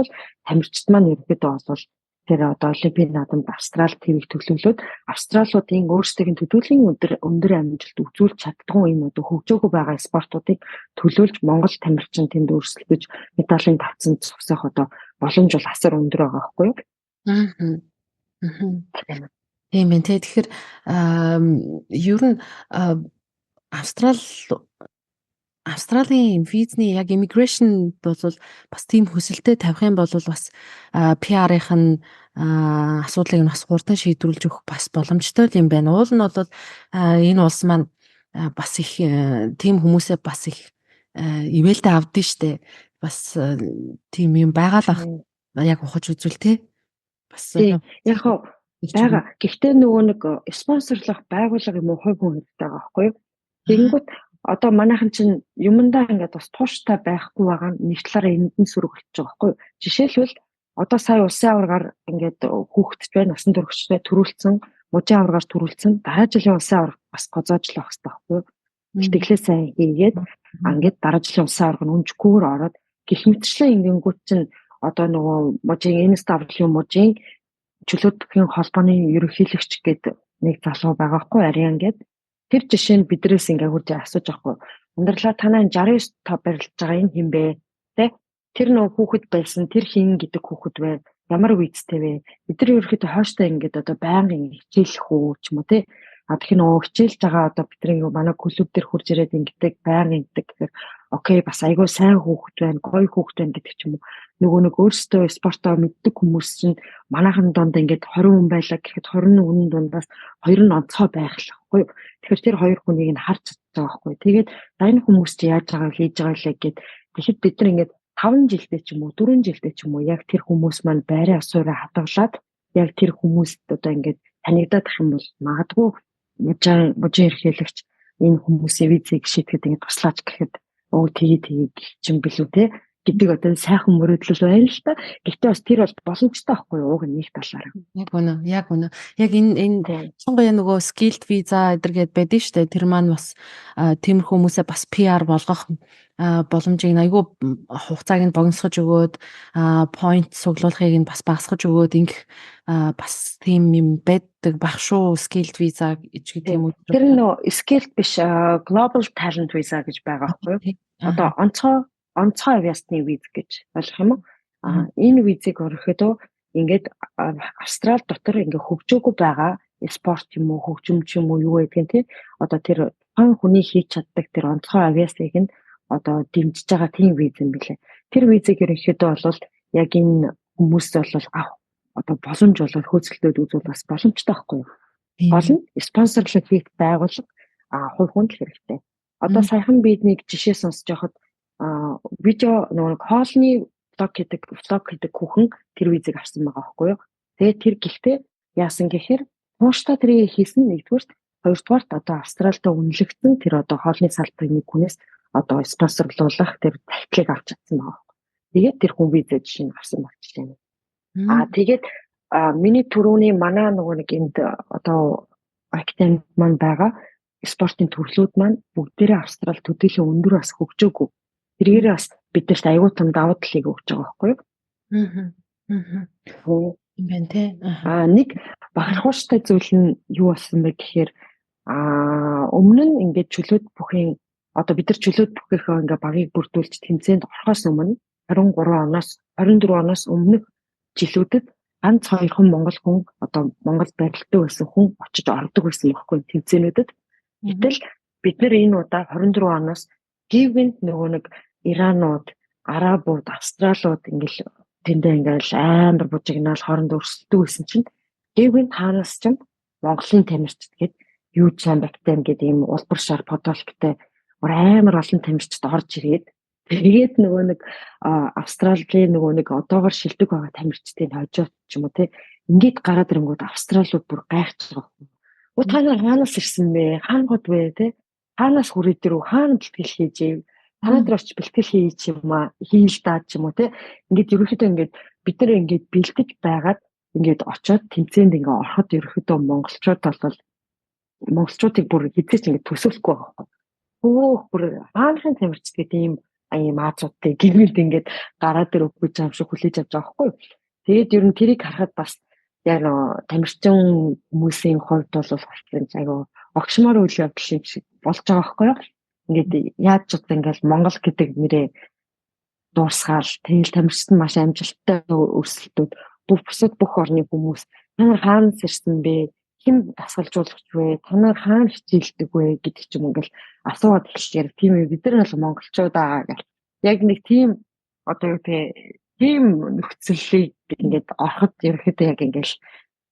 тамирчид маань ерөнхийдөө бол тэр одоо Олимпийн наадамд Австрали твийг төлөөлөөд Австралиудын өөрсдийн төдийлөн өндөр амжилт үзүүлж чаддгүй энэ одоо хөгжөөгөө байгаа спортуудыг төлөөлж Монгол тамирчин тэнд өрсөлдөж медалийн тавцанд зогсох одоо боломж бол асар өндөр байгаа байхгүй юу? Тийм ээ. Тэгэхээр ер нь Австралийн визний яг immigration бол бас тийм хөсөлтөө тавих юм бол бас PR-ийнх нь асуудлыг нь бас хурдан шийдвэрлэж өгөх бас боломжтой юм байна. Уул нь бол энэ улс маань бас их тийм хүмүүсээ бас их ивэлдэ авдсан штэ. Бас тийм юм байгаа л ах яг ухаж үзвэл те. Бас яг хоо байгаа. Гэхдээ нөгөө нэг спонсорлох байгууллага юм уу хувь хүн хэрэгтэй байгаа байхгүй юу? Тэгэнгүүт одоо манайхан чинь юмдаа ингээд бас тууштай байхгүй байгаа нь нэг талаараа энд нь сөрөг болчих жоох байхгүй юу? Жишээлбэл одоо сая улсын аваргаар ингээд хүүхдч байна, насан туршид төрүүлсэн, мужийн аваргаар төрүүлсэн, дараа жилийн улсын аварга бас гозоочлох хэрэгтэй байхгүй юу? Бэлтгэлээ сайн хийгээд ингээд дараа жилийн улсын аварга нь өнжихгүйгээр ороод гих мэтчлэн ингэнгүүт чинь одоо нөгөө мужийн NSW мужийн чөлөөт бүхийн холбооны ерөнхийлөгч гэдэг нэг залуу байгаа хгүй Ариан гээд тэр жишээ нь бидрээс ингээ хурж асууж байхгүй. Өндөрлөө танаа 69 топ барилж байгаа энэ хин бэ? Тэ? Тэр нөгөө хүүхэд байсан, тэр хин гэдэг хүүхэд вэ? Ямар визтэй вэ? Бид нар ерөөхдөө хойштоо ингээд одоо байнгын хичээлэх үү ч юм уу тэ? А тэгэхээр нөгөө хичээлж байгаа одоо бидний манай клуб дээр хурж ирээд ингэдэг, байнгын ингэдэг гэхээр окей бас айгүй сайн хүүхэд байна, гоё хүүхэд байна гэдэг ч юм уу. Нөгөө нэг өөрсдөө спортоо мэддэг хүмүүс чинь манайхан донд ингээд 20 хүн байлаа гэхэд 21 хүн дундаас 2 нь онцгой байх л байхгүй юу. Тэгэхээр тэр хоёр хүнийг нь харж чадж байгаа байхгүй. Тэгээд за энэ хүмүүс чи яаж байгаа хийж байгаа лээ гэд тэгэхэд бид нар ингээд 5 жилдээ ч юм уу 4 жилдээ ч юм уу яг тэр хүмүүс маань байраа асуураа хадгалаад яг тэр хүмүүст одоо ингээд танигдаад ах юм бол магадгүй мужийн эрхийлэгч энэ хүмүүсийн визийг шийдэхэд ингээд туслаач гэхэд өө тгий тгий гэх юм билүү те гэдэг одоо сайхан мөрөөдлөл байна л та. Гэхдээ бас тэр бол боломжтой байхгүй юу? Уг нь нэг талаараа. Яг үнэ, яг үнэ. Яг энэ ялангуяа нөгөө skilled visa эдэр гээд байдэн штэ. Тэр маань бас тиймэрхүү хүмүүсээ бас PR болгох боломжийг айгүй хугацааг нь богиносгож өгөөд point цуглуулахыг нь бас багасгаж өгөөд ингэх бас тийм юм байдаг бах шүү skilled visa гэж гэдэг юм уу? Тэр нөө skilled биш global talent visa гэж байгаа байхгүй юу? Одоо онцгой авьяасны виз гэж ойлгох юм уу? А энэ визийг өргөхдөө ингээд Австрали дотор ингээд хөгжөөгүй байгаа спорт юм уу, хөгжим ч юм уу юу гэдгийг тий одоо тэр тухайн хүний хийж чаддаг тэр онцгой авьяасыг нь одоо дэмжиж байгаа тийм виз юм билээ. Тэр визийг ерөнхийдөө бол яг энэ хүмүүс бол авах одоо боломж бол хөөцөлтөд үзвэл бас боломжтой байхгүй юу? Гол нь спонсорлог хийх байгууллага хувь хүн л хэрэгтэй. Одоо саяхан бид нэг жишээ сонсож байхад видео нөгөө хоолны влог хийдэг хүүхэн тэр визийг авсан байгаа байхгүй юу? Тэгээд тэр гэлтэй яасан гэхээр тууштай тэрийг хийсэн нэгдүгüрт, хоёрдугаарт одоо Австралид үнэлэгдсэн тэр одоо хоолны салбарын нэг хүнээс одоо спонсорлуулах тэр захидлыг авч чадсан байгаа байхгүй. Тэгээд тэр хүн визээ жишээ нь авсан баг жишээ нь. Тэгээд миний түрүүний манай нөгөө нэг энд одоо академик маань байгаа спортын төрлүүд маань бүгдээрээ Австрали төдийлөн өндөр бас хөгжөөгүй. Тэргээрээ бас биднэрт аюул том давуу талыг өгч байгаа байхгүй юу? Юм байна те. Нэг бахархууштай зүйл нь юу болсон бэ гэхээр өмнө нь ингээд чөлөөт бүхийн одоо бид нар чөлөөт бүхийнхээ ингээд багийг бүрдүүлж тэмцээнд орохоос өмнө 23 оноос 24 оноос өмнөх жилүүдэд ганц хоёрхан монгол хүн одоо Монгол барилтдаг байсан хүн очиж ордог байсан байхгүй тэмцээнүүдэд. Гэтэл бид нар энэ удаа 24 оноос гівэнд нөгөө нэг Иранууд, Арабууд, Австралиуд ингээл тэндээ ингээл амар бужигнаал хоорондоо өрсөлдөг байсан чинь гівэнд хаанаас ч Монголын тамирчид гээд юу чамбактай гэдэг ийм улбар шар подолктой амар олон тамирчид орж ирээд тэгээд нөгөө нэг Австралийн нөгөө нэг одоогор шилдэг байгаа тамирчдын хожоод ч юм уу те ингээд гараад ирэнгүүт Австралиуд бүр гайхаж байгаа. Өө та нар хаанаас ирсэн бэ? Хаана гот вэ те? Хаанаас хүрээд ирв? Хаана бэлтгэл хийж ив? Танаа дээр очиж бэлтгэл хийж юм аа хийл даа ч юм уу те. Ингээд ерөнхийдөө ингээд бид нар ингээд бэлдэж байгаад ингээд очиод тэмцээнд ингээд ороход ерөнхийдөө монголчууд бол монголчуудыг бүр хизээч ингээд төсөөлөхгүй байгаа байхгүй. Хөөх бүр хаанхын тамирчид гэдэг ийм ийм аазуудтай гинэд ингээд гараад ирэх гэж юм шиг хүлээж авч байгаа байхгүй. Тэгээд ер нь тэрийг харахад бас яг нөө тамирчин хүмүүсийн хувьд бол бас айгүй огшмоор үйл явдал юм шиг болж байгаа байхгүй юу? Ингээд яаж ч удаа ингээд Монгол гэдэг нэрээ дуусгаал тэгэл тамирчид нь маш амжилттай өрсөлдөд бүх бусад бүх орны хүмүүс та нар хаанаас ирсэн бэ? Хэн дасгалжуулагч вэ? Та нар хаана хичээлдэг вэ гэдэг ч юм ингээл асууад эхэлчихээр тийм ээ бид нар бол монголчууд аа гэх. Яг нэг тийм одоо юу гэдэг тийм нөхцөлийг ингээд ороход ерөнхийдөө яг ингээл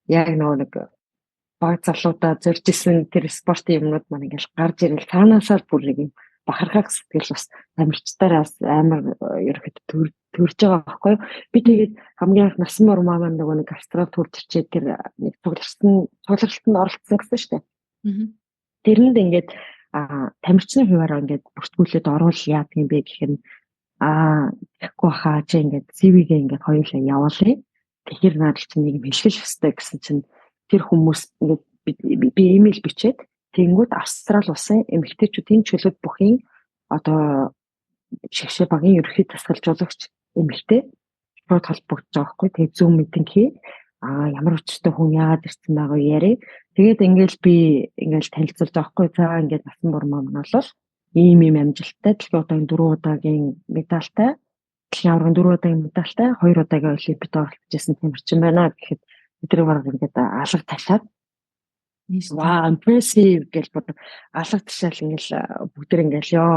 яг нөгөө нэг баг залуудаа зорж исэн тэр спортын юмнууд маань ингээл гарч ирэл цаанаасаа бүр нэг юм бахархах сэтгэл бас тамирчдаараа бас амар ерөнхийдөө төрж байгаа байхгүй юу. Би тэгээд хамгийн анх Насан Бурмаа маань нөгөө нэг Австралид төрж ирчээд тэр нэг цугларалтанд оролцсон гэсэн шүү дээ. Тэрэнд ингээд тамирчны хуваараа ингээд бүртгүүлээд оруул яадаг юм бэ гэхээр тэгэхгүй хаа чи ингээд CV-гээ ингээд хоёулаа явуулъя. Тэгэхээр надад чинь нэг юм хэлэх ёстой гэсэн чинь тэр хүмүүс ингээд би имэйл бичээд тэгэнгүүт Австрали улсын эмэгтэйчүүдийн чөлөөт бүхийн одоо шигшээ багийн ерөнхий дасгалжуулагч эмэгтэй шууд холбогдож байгаа байхгүй. Тэгээд Zoom meeting хий. Ямар учиртай хүн яагаад ирсэн байгаа яриа. Тэгээд ингээл би ингээл танилцуулж байгаа байхгүй. За ингээд Насан Бурмаа маань бол ийм ийм амжилттай дэлхийн удаагийн 4 удаагийн медальтай, дэлхийн аваргын 4 удаагийн медальтай, 2 удаагийн олимпиад оролцож байсан тамирчин байна гэхэд бид нар баг ингээд алга ташаад вау, impressive гэж бод алга ташаал ингээл бүгд ингээл ёо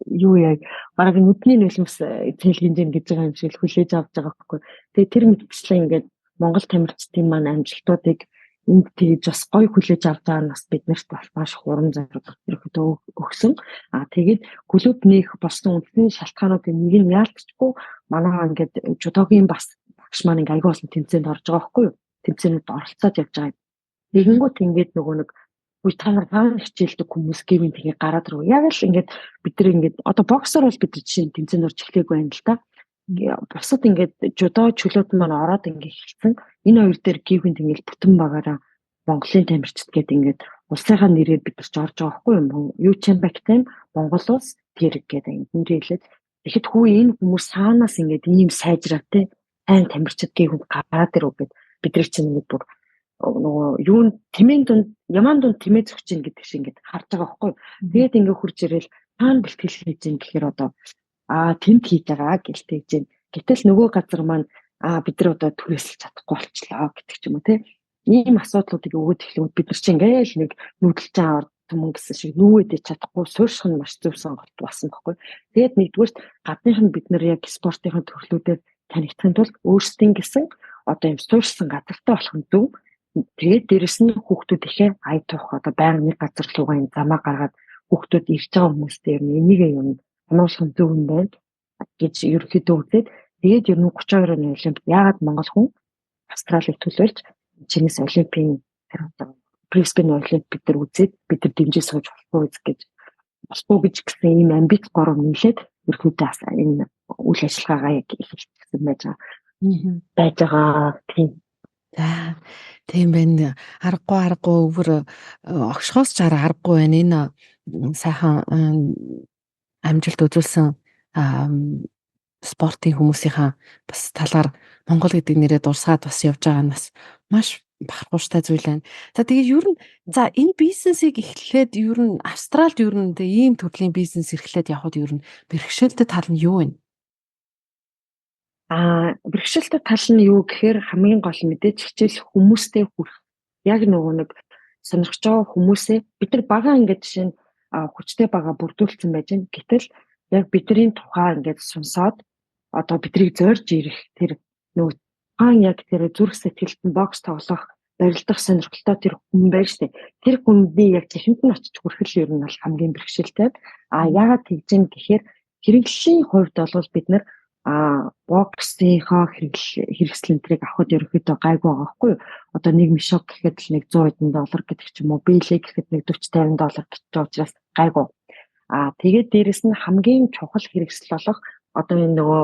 юу яг бараг нүдний нулимс зээлгэн жин гэж байгаа юм шиг хүлээж авч байгаа байхгүй. Тэгээ тэр мэтчлэн ингээд Монгол тамирчдын маань амжилтуудыг энд тэгж бас гоё хүлээж авч байгаа нь бас биднэрт бас маш их урам зориг ерөөхдөө өгсөн. Тэгээд клуб нээх болсон үндсэн шалтгаануудын нэг нь яалтчгүй манай ингээд жудогийн бас багш маань ингээд аягүй болсон тэмцээнд орж байгаа байхгүй юу? Тэмцээнүүд оролцоод явж байгаа юм. Тэгэнгүүт ингээд нөгөө нэг үе та нар хаана хичээлдэг хүмүүс гэвэн тэгээ гараад руу. Яг л ингээд бид нар ингээд одоо боксер бол бид нар жишээ нь тэмцээнд орж эхлэегүй байна л да. Бусад ингээд жудо чөлөөт маань ороод ингээд эхэлсэн. Энэ хоёр дээр гівхэнд ингээд бүтэн багаараа Монголын тамирчид гээд ингээд улсынхаа нэрээр бид нар ч орж байгаа байхгүй юу? Юу чемпионтай Монгол улс тэр гээд ингээд нэрээ хэлээд тэгэхэд хүү энэ хүмүүс саанаас ингээд ийм сайжраа те сайн тамирчид гівхэнд гараад ирв гэд бидний чинь ингээд бүр нөгөө юун тэмээн дунд яман дунд тэмээ зөгч ин гэдэг шиг ингээд харж байгаа байхгүй юу? Тэгээд ингээд хурж ирэл хаана бэлтгэл хийж ин гэхээр одоо тэнд хийж байгаа гэл тэгж ин. Гэтэл нөгөө газар маань бид нар одоо түрээсэлж чадахгүй болчлоо гэдэг ч юм уу те. Ийм асуудлуудыг өгөөд эхлэнгүүт бид нар чинь ингээл нэг нүүдэлчин аваар түмэн гэсэн шиг нүүгээд чадахгүй суурьших нь маш зөв сонголт болсон байхгүй. Тэгээд нэгдүгээрт гадных нь бид нар яг спортын төрлүүдээр танигдахын тулд өөрсдийн гэсэн одоо юм суурьшсан газартай болох нь зөв. Тэгээд дээрэс нь хүүхдүүд ихээ ая тух одоо байнга нэг газар руугаа юм замаа гаргаад хүүхдүүд ирж байгаа хүмүүстэй ер нь энийг юм сануулах нь зөв юм байна гэж ерөнхийдөө үзээд тэгээд ер нь 32 оны олимпиад яагаад Монгол хүн Австралиг төлөөлж чинээс олимпийн тэр одоо Брисбен олимп бид нар үзээд бид нар дэмжиж сууж болохгүй гэж болохгүй гэж гэсэн ийм амбиц горов нийлээд ерөнхийдөө энэ үйл ажиллагаагаа яг эхэлчихсэн байж байгаа. Байж байгаа тийм. За тийм байна. Аргагүй өвөр огшхоос ч аргагүй байна. Энэ сайхан амжилт үзүүлсэн спортын хүмүүсийнхаа бас талаар Монгол гэдэг нэрээ дурсгаад бас явж байгаа нь бас маш бахархууштай зүйл байна. За тэгээд ер нь за энэ бизнесийг эхлээд ер нь Австралид ер нь ийм төрлийн бизнес эрхлээд явхад ер нь бэрхшээлтэй тал нь юу вэ? Бэрхшээлтэй тал нь юу гэхээр хамгийн гол мэдээж хичээл хүмүүстэй хүрэх. Яг нөгөө нэг сонирхож байгаа хүмүүсээ бид нар бага ингээд жишээ нь хүчтэй бага бүрдүүлсэн байж гэн. Гэтэл яг бидний тухай ингээд сонсоод одоо бидрийг зорж ирэх тэр нөгөө тухайн яг тэр зүрх сэтгэлд нь бокс тоглох, барилдах сонирхолтой тэр хүн байж штэ. Тэр хүндний яг чихэнд нь очиж хүрэх л ер нь бол хамгийн бэрхшээлтэй. Яагаад тэгж юм гэхээр хэрэглэлийн хувьд бол бид нар боксынхаа хэрэгсэл энтрийг авахд ерөнхийдөө гайгүй байгаа байхгүй юу? Одоо нэг мешок гэхэд л нэг 100 хэдэн доллар гэдэг ч юм уу, бэлэг гэхэд нэг 40 50 доллар гэж учраас гайгүй. Тэгээд дээрэс нь хамгийн чухал хэрэгсэл болох одоо энэ нөгөө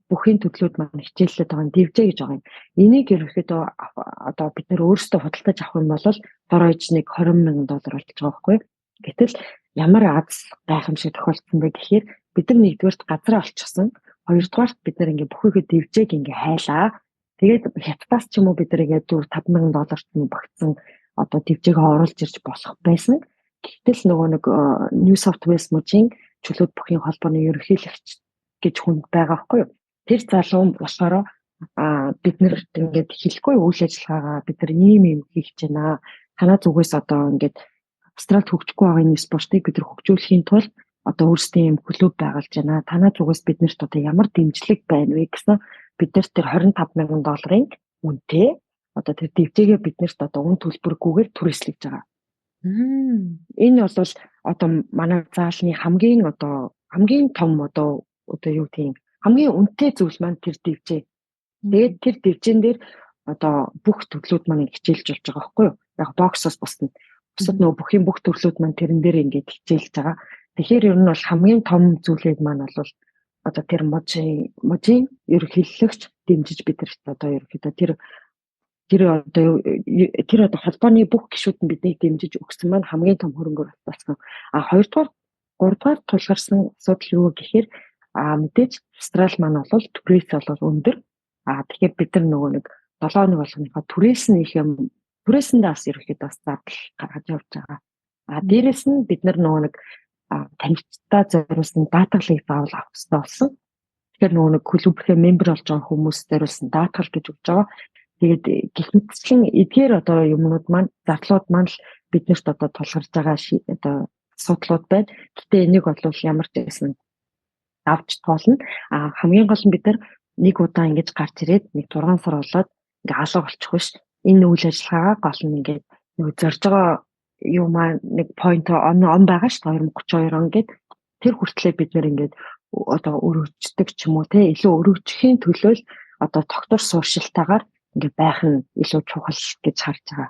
бүхийн төрлүүд маань хичээллээд байгаа дивжээ гэж байгаа юм. Энийг ерөнхийдөө одоо бид нэр өөрсдөө худалдаж авах юм бол дор хаяж нэг 20 мянган доллар болж байгаа байхгүй юу? Гэтэл ямар аз гайхамшиг тохиолдсон бэ гэхээр бид нар нэгдүгээрт газраа олчихсон. Хоёрдугаарт бид нар ингээ бүхийхээ дивжээг ингээ хайлаа. Тэгээд хятадаас ч юм уу бид нар ингээ 4 5 мянган доллар ч юм уу багтсан одоо дивжээг оруулж ирж болох байсан. Гэтэл нөгөө нэг New South Wales мужийн чөлөөт бүхийн холбооны ерөнхийлөгч гэж хүн байгаа байхгүй юу? Тэр залуу болохоор бид нарт ингээд хэлэхгүй үйл ажиллагаагаа бид нар ийм юм хийх гэж байна. Танаа зүгээс одоо ингээд Австралид хөгжихгүй байгаа энэ спортыг бид нар хөгжүүлэхийн тулд одоо өөрсдийн юм клуб байгуулж байна. Танаа зүгээс биднэрт одоо ямар дэмжлэг байна вэ гэсэн биднэрт тэр 25 мянган долларын үнэтэй одоо тэр дивжээгээ биднэрт одоо үн төлбөргүйгээр түрээслэж байгаа. Энэ бол одоо манай заалны хамгийн одоо хамгийн том одоо юу гэдэг Хамгийн үнэтэй зүйл маань тэр дэвжээ. Тэгээд тэр дэвжээн дээр одоо бүх төрлүүд маань хичээлж болж байгаа байхгүй юу? Яг боксоос бусна. Бусад нөгөө бүхийн бүх төрлүүд маань тэрэн дээр ингээд хичээлж байгаа. Тэгэхээр ер нь бол хамгийн том зүйлийг маань бол одоо тэр мужийн ерөнхийлөгч дэмжиж бид нарт одоо ерөнхийдөө тэр тэр одоо тэр одоо холбооны бүх гишүүд нь биднийг дэмжиж өгсөн маань хамгийн том хөрөнгө оруулалт болсон. А хоёрдугаар, гуравдугаар тулгарсан асуудал юу гэхээр мэдээж Австрал маань бол түрээс бол өндөр. Тэгэхээр бид нар нөгөө нэг 7 хоног болгоныхоо түрээс нь их юм түрээсэндээ бас ерөнхийдөө бас зардал гаргаж явж байгаа. Дээрэс нь бид нар нөгөө нэг тамирчдаа зориулсан даатгалыг заавал авах хэрэгтэй болсон. Тэгэхээр нөгөө нэг клубийнхээ member болж байгаа хүмүүс зориулсан даатгал гэж өгч байгаа. Тэгээд гэх мэтчлэн эдгээр одоо юмнууд маань зардлууд маань л биднэрт одоо тулгарч байгаа одоо асуудлууд байна. Гэтэ энийг бол ямар ч байсан авч тоолно. Хамгийн гол нь бид нар нэг удаа ингэж гарч ирээд нэг 6 сар болоод ингээ алга болчих биш. Энэ үйл ажиллагаагаа гол нь ингээд нэг зорж байгаа юу маань нэг point он он байгаа шүү дээ, 2032 он гээд тэр хүртлээр бид нэр ингээд одоо өргөждөг ч юм уу те, илүү өргөжөхийн төлөө л одоо тогтвор сууршилтайгаар ингээд байх нь илүү чухал гэж харж байгаа.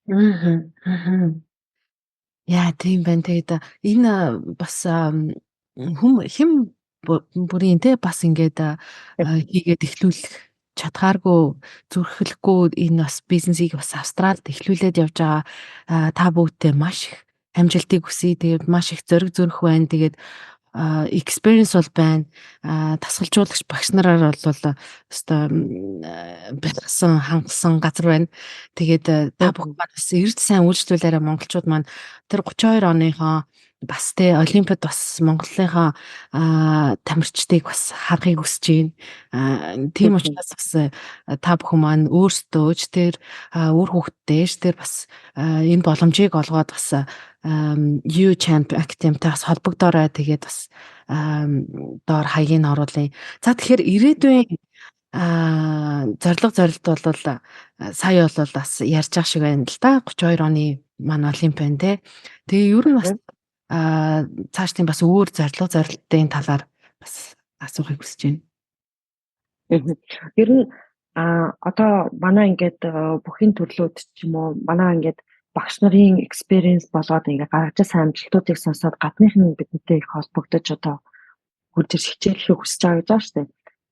Аа. Яа, тийм байна. Тэгээд энэ бас хүм хэм бүрийн те бас ингээд хийгээд эхлүүлэх чадхааргүй, зүрхлэхгүй энэ бас бизнесийг бас Австралид эхлүүлээд явж байгаа та бүгдтэй маш их амжилтыг хүсье. Тэгээд маш их зориг зүрх байна. Тэгээд experience бол байна. Дасгалжуулагч багш нараар бол өстой бэлгсэн, хангасан газар байна. Тэгээд та бүхэн маань бас эрж сайн үйлчлүүлээрэ. Монголчууд маань тэр 32 оныхоо бас те олимпиад бас Монголынхаа тамирчдыг бас харахыг хүсэж байна. Тийм учраас бас та бүхэн маань өөрсдөө өөж тэр үр хүүхэдтэй ээж тэр бас энэ боломжийг олгоод бас U Champ Academy-тай бас холбогдоорой. Тэгээд бас доор хаягийг оруулъя. За, тэгэхээр ирээдүйн зорилго зорилт бол сая бол бас ярьж байгаа шиг байна л да. 32 оны манай олимп байна те. Тэгээ ер нь бас цааш тийм бас өөр зорилго зорилтын талаар бас асуухыг хүсэж байна. Ер нь одоо манай ингээд бүхний төрлүүд ч юм уу, манай ингээд багш нарын experience болоод ингээд гаргаж байсан амжилтуудыг сонсоод гадных нь бидэнтэй их холбогдож одоо хурж ирж хичээллэхийг хүсэж байгаа гэж байгаа шүү дээ.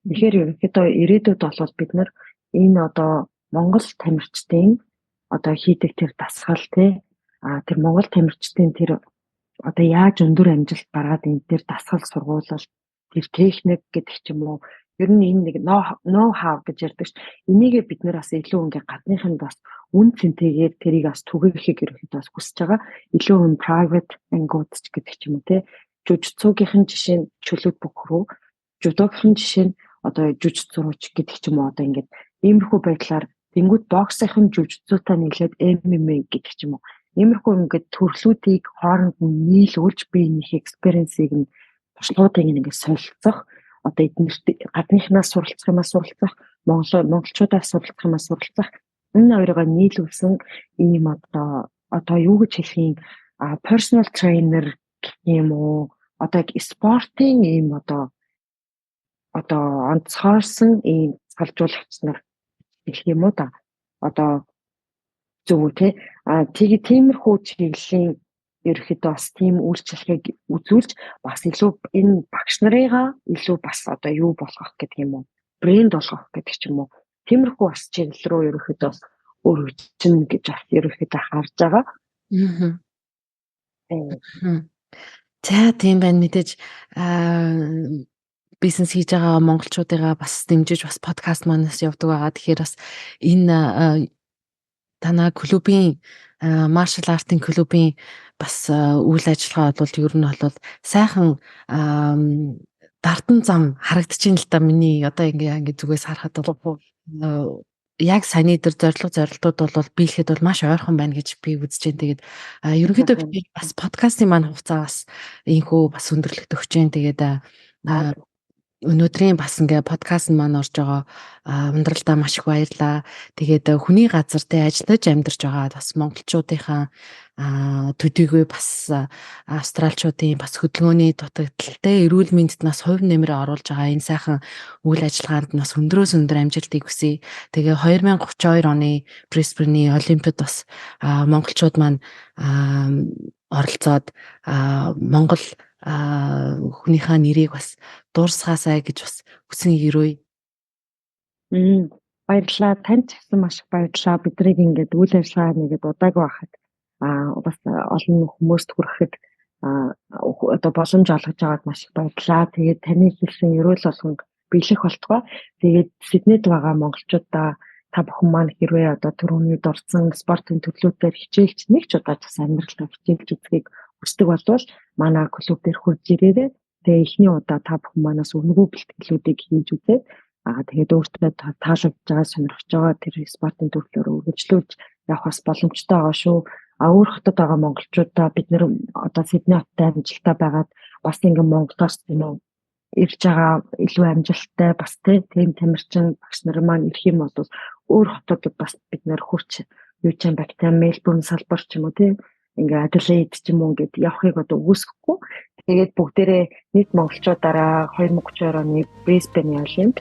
Тэгэхээр ерөнхийдөө ирээдүйд бол бид нар энэ одоо Монгол тамирчдын одоо хийдэг тэр дасгал те, тэр Монгол тамирчдын тэр одоо яаж өндөр амжилт гаргаад энэ тэр дасгал сургуулал, тэр техник гэдэг ч юм уу, ер нь энэ нэг know how гэж ярьдаг ш. Энийгээ бид нэр бас илүү ингээ гадныханд бас үн цэнтэйгээр тэрийг бас түгээхийг ерөнхийдөө бас хүсэж байгаа. Илүү юм private ангууд ч гэдэг ч юм уу те. Жүжицугийнхэн жишээ нь чөлөөт бүх рүү, жүдогийнхэн жишээ нь одоо жүжицу руу ч гэдэг ч юм уу, одоо ингээд иймэрхүү байдлаар тэнгууд боксынхын жүжицутай нийлээд MMA гэдэг ч юм уу. Иймэрхүү ингээд төрлүүдийг хооронд нь нийлүүлж би энийх experience-ийг нь, туршлагуудыг ингээд солилцох, одоо эднэрт гадныхнаас суралцах юмаа суралцах, монголчуудаас суралцах юмаа суралцах, энэ хоёроо нийлүүлсэн ийм одоо юу гэж хэлэх юм, personal trainer гэх юм уу, одоо яг спортын ийм одоо онцгойрсон ийм салжуулагч нар гэх юм уу да, одоо зөв үү те. Тэгээ тиймэрхүү чиглэлийн ерөөхдөө бас тийм үйлчлэгийг үзүүлж бас илүү энэ багш нарыгаа илүү бас одоо юу болгох гэдэг юм уу, брэнд болгох гэдэг ч юм уу, тиймэрхүү бас чиглэл рүү ерөөхдөө бас өргөжин гэж бас ерөөхдөө харж байгаа. Аа. За, тийм байна, мэдээж бизнес хийж байгаа монголчуудыгаа бас дэмжиж бас подкаст манаас явдаг байгаа. Тэгэхээр бас энэ танаа клубын, martial art-ын клубын бас үйл ажиллагаа бол ер нь бол сайхан дардан зам харагдаж байна л да, миний одоо ингээ зүгээс харахад бол яг саяны дээр зорилго зорилтууд бол биелэхэд бол маш ойрхон байна гэж би үзэж байна. Тэгээд ерөнхийдөө би бас подкастын маань хугацаа бас ийхүү бас өндөрлөгдөх гэж байна. Тэгээд өнөөдрийн бас ингээ подкаст маань орж байгаа ундралдаа маш их баярлаа. Тэгээд хүний газар те ажиллаж амьдарч байгаа бас монголчуудынхаа Төдийгүй бас австралчуудын бас хөдөлгөөний дутагдaltaй эрүүл мэндэд нас хувь нэмрээ оруулж байгаа энэ сайхан үйл ажиллагаанд нас өндрөөс өндөр амжилтыг хүсье. Тэгээ 2032 оны Брисбений Олимпиад бас монголчууд маань оролцоод Монгол хүнийхээ нэрийг бас дуурсгаасай гэж бас хүсэн өрөөе. Баярлалаа. Танд ч гэсэн маш их баярлалаа. Биднийг ингээд үйл ажиллагаа нэгэд удаагүй байхад бас олон хүмүүст хүрэхэд одоо боломж олгож байгаад маш их баярлалаа. Тэгээд таны хэлсэн ерөөл болгон биелэх болтугай. Тэгээд Сиднейд байгаа монголчуудаа та бүхэн маань хэрвээ одоо түрүүний дурдсан спортын төрлүүдээр хичээлж нэг ч удаа ч гэсэн амьдралдаа хичээлж үзхийг хүсдэг болвол манай клуб дээр хурж ирээрэй. Тэгээ эхний удаа та бүхэн манаас үнэгүй бэлтгэлүүдийг хийж үзээд тэгээд өөртөө таалагдж байгаа, сонирхож байгаа тэр спортын төрлөөр үргэлжлүүлж явах бас боломжтой байгаа шүү. Өөр хотод байгаа монголчуудаа бид нэр одоо Сидней хотод амжилттай байгаад бас ингэн Монголоос тийм үү ирж байгаа илүү амжилттай бас тийм тамирчин багш нар маань ирэх юм бол өөр хотуудад бас бид нэр хурц юу ч юм багтай Мельбурн салбар ч юм уу тийм ингээ Аделаид ч юм уу ингээд явахыг одоо үгүйсгэхгүй. Тэгээд бүгдээрээ нийт монголчуудаараа 2032 оны Брисбений Олимп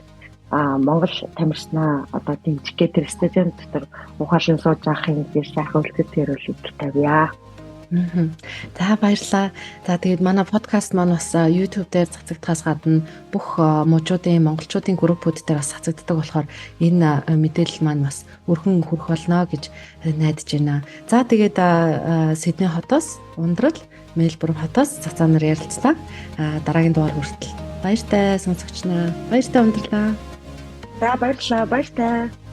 Монгол тамирчнаа одоо дэмжих гээ тэр стадион дотор ухаалan сууж авахын гэж сайхан үлдэт хэрүүлэг тавья. За баярлалаа. За тэгээд манай подкаст маань бас YouTube дээр цацагдахаас гадна бүх мужуудын монголчуудын группүүд дээр бас цацагддаг болохоор энэ мэдээлэл маань бас өрхөн хүрэх болно гэж найдаж байна. За тэгээд Сидней хотоос Ундрал, Мельбурн хотоос цацаа нар ярилцлаа. Дараагийн дугаар хүртэл баяртай сонсогч нараа. Баяртай Ундралаа. За баярлалаа. Баяртай.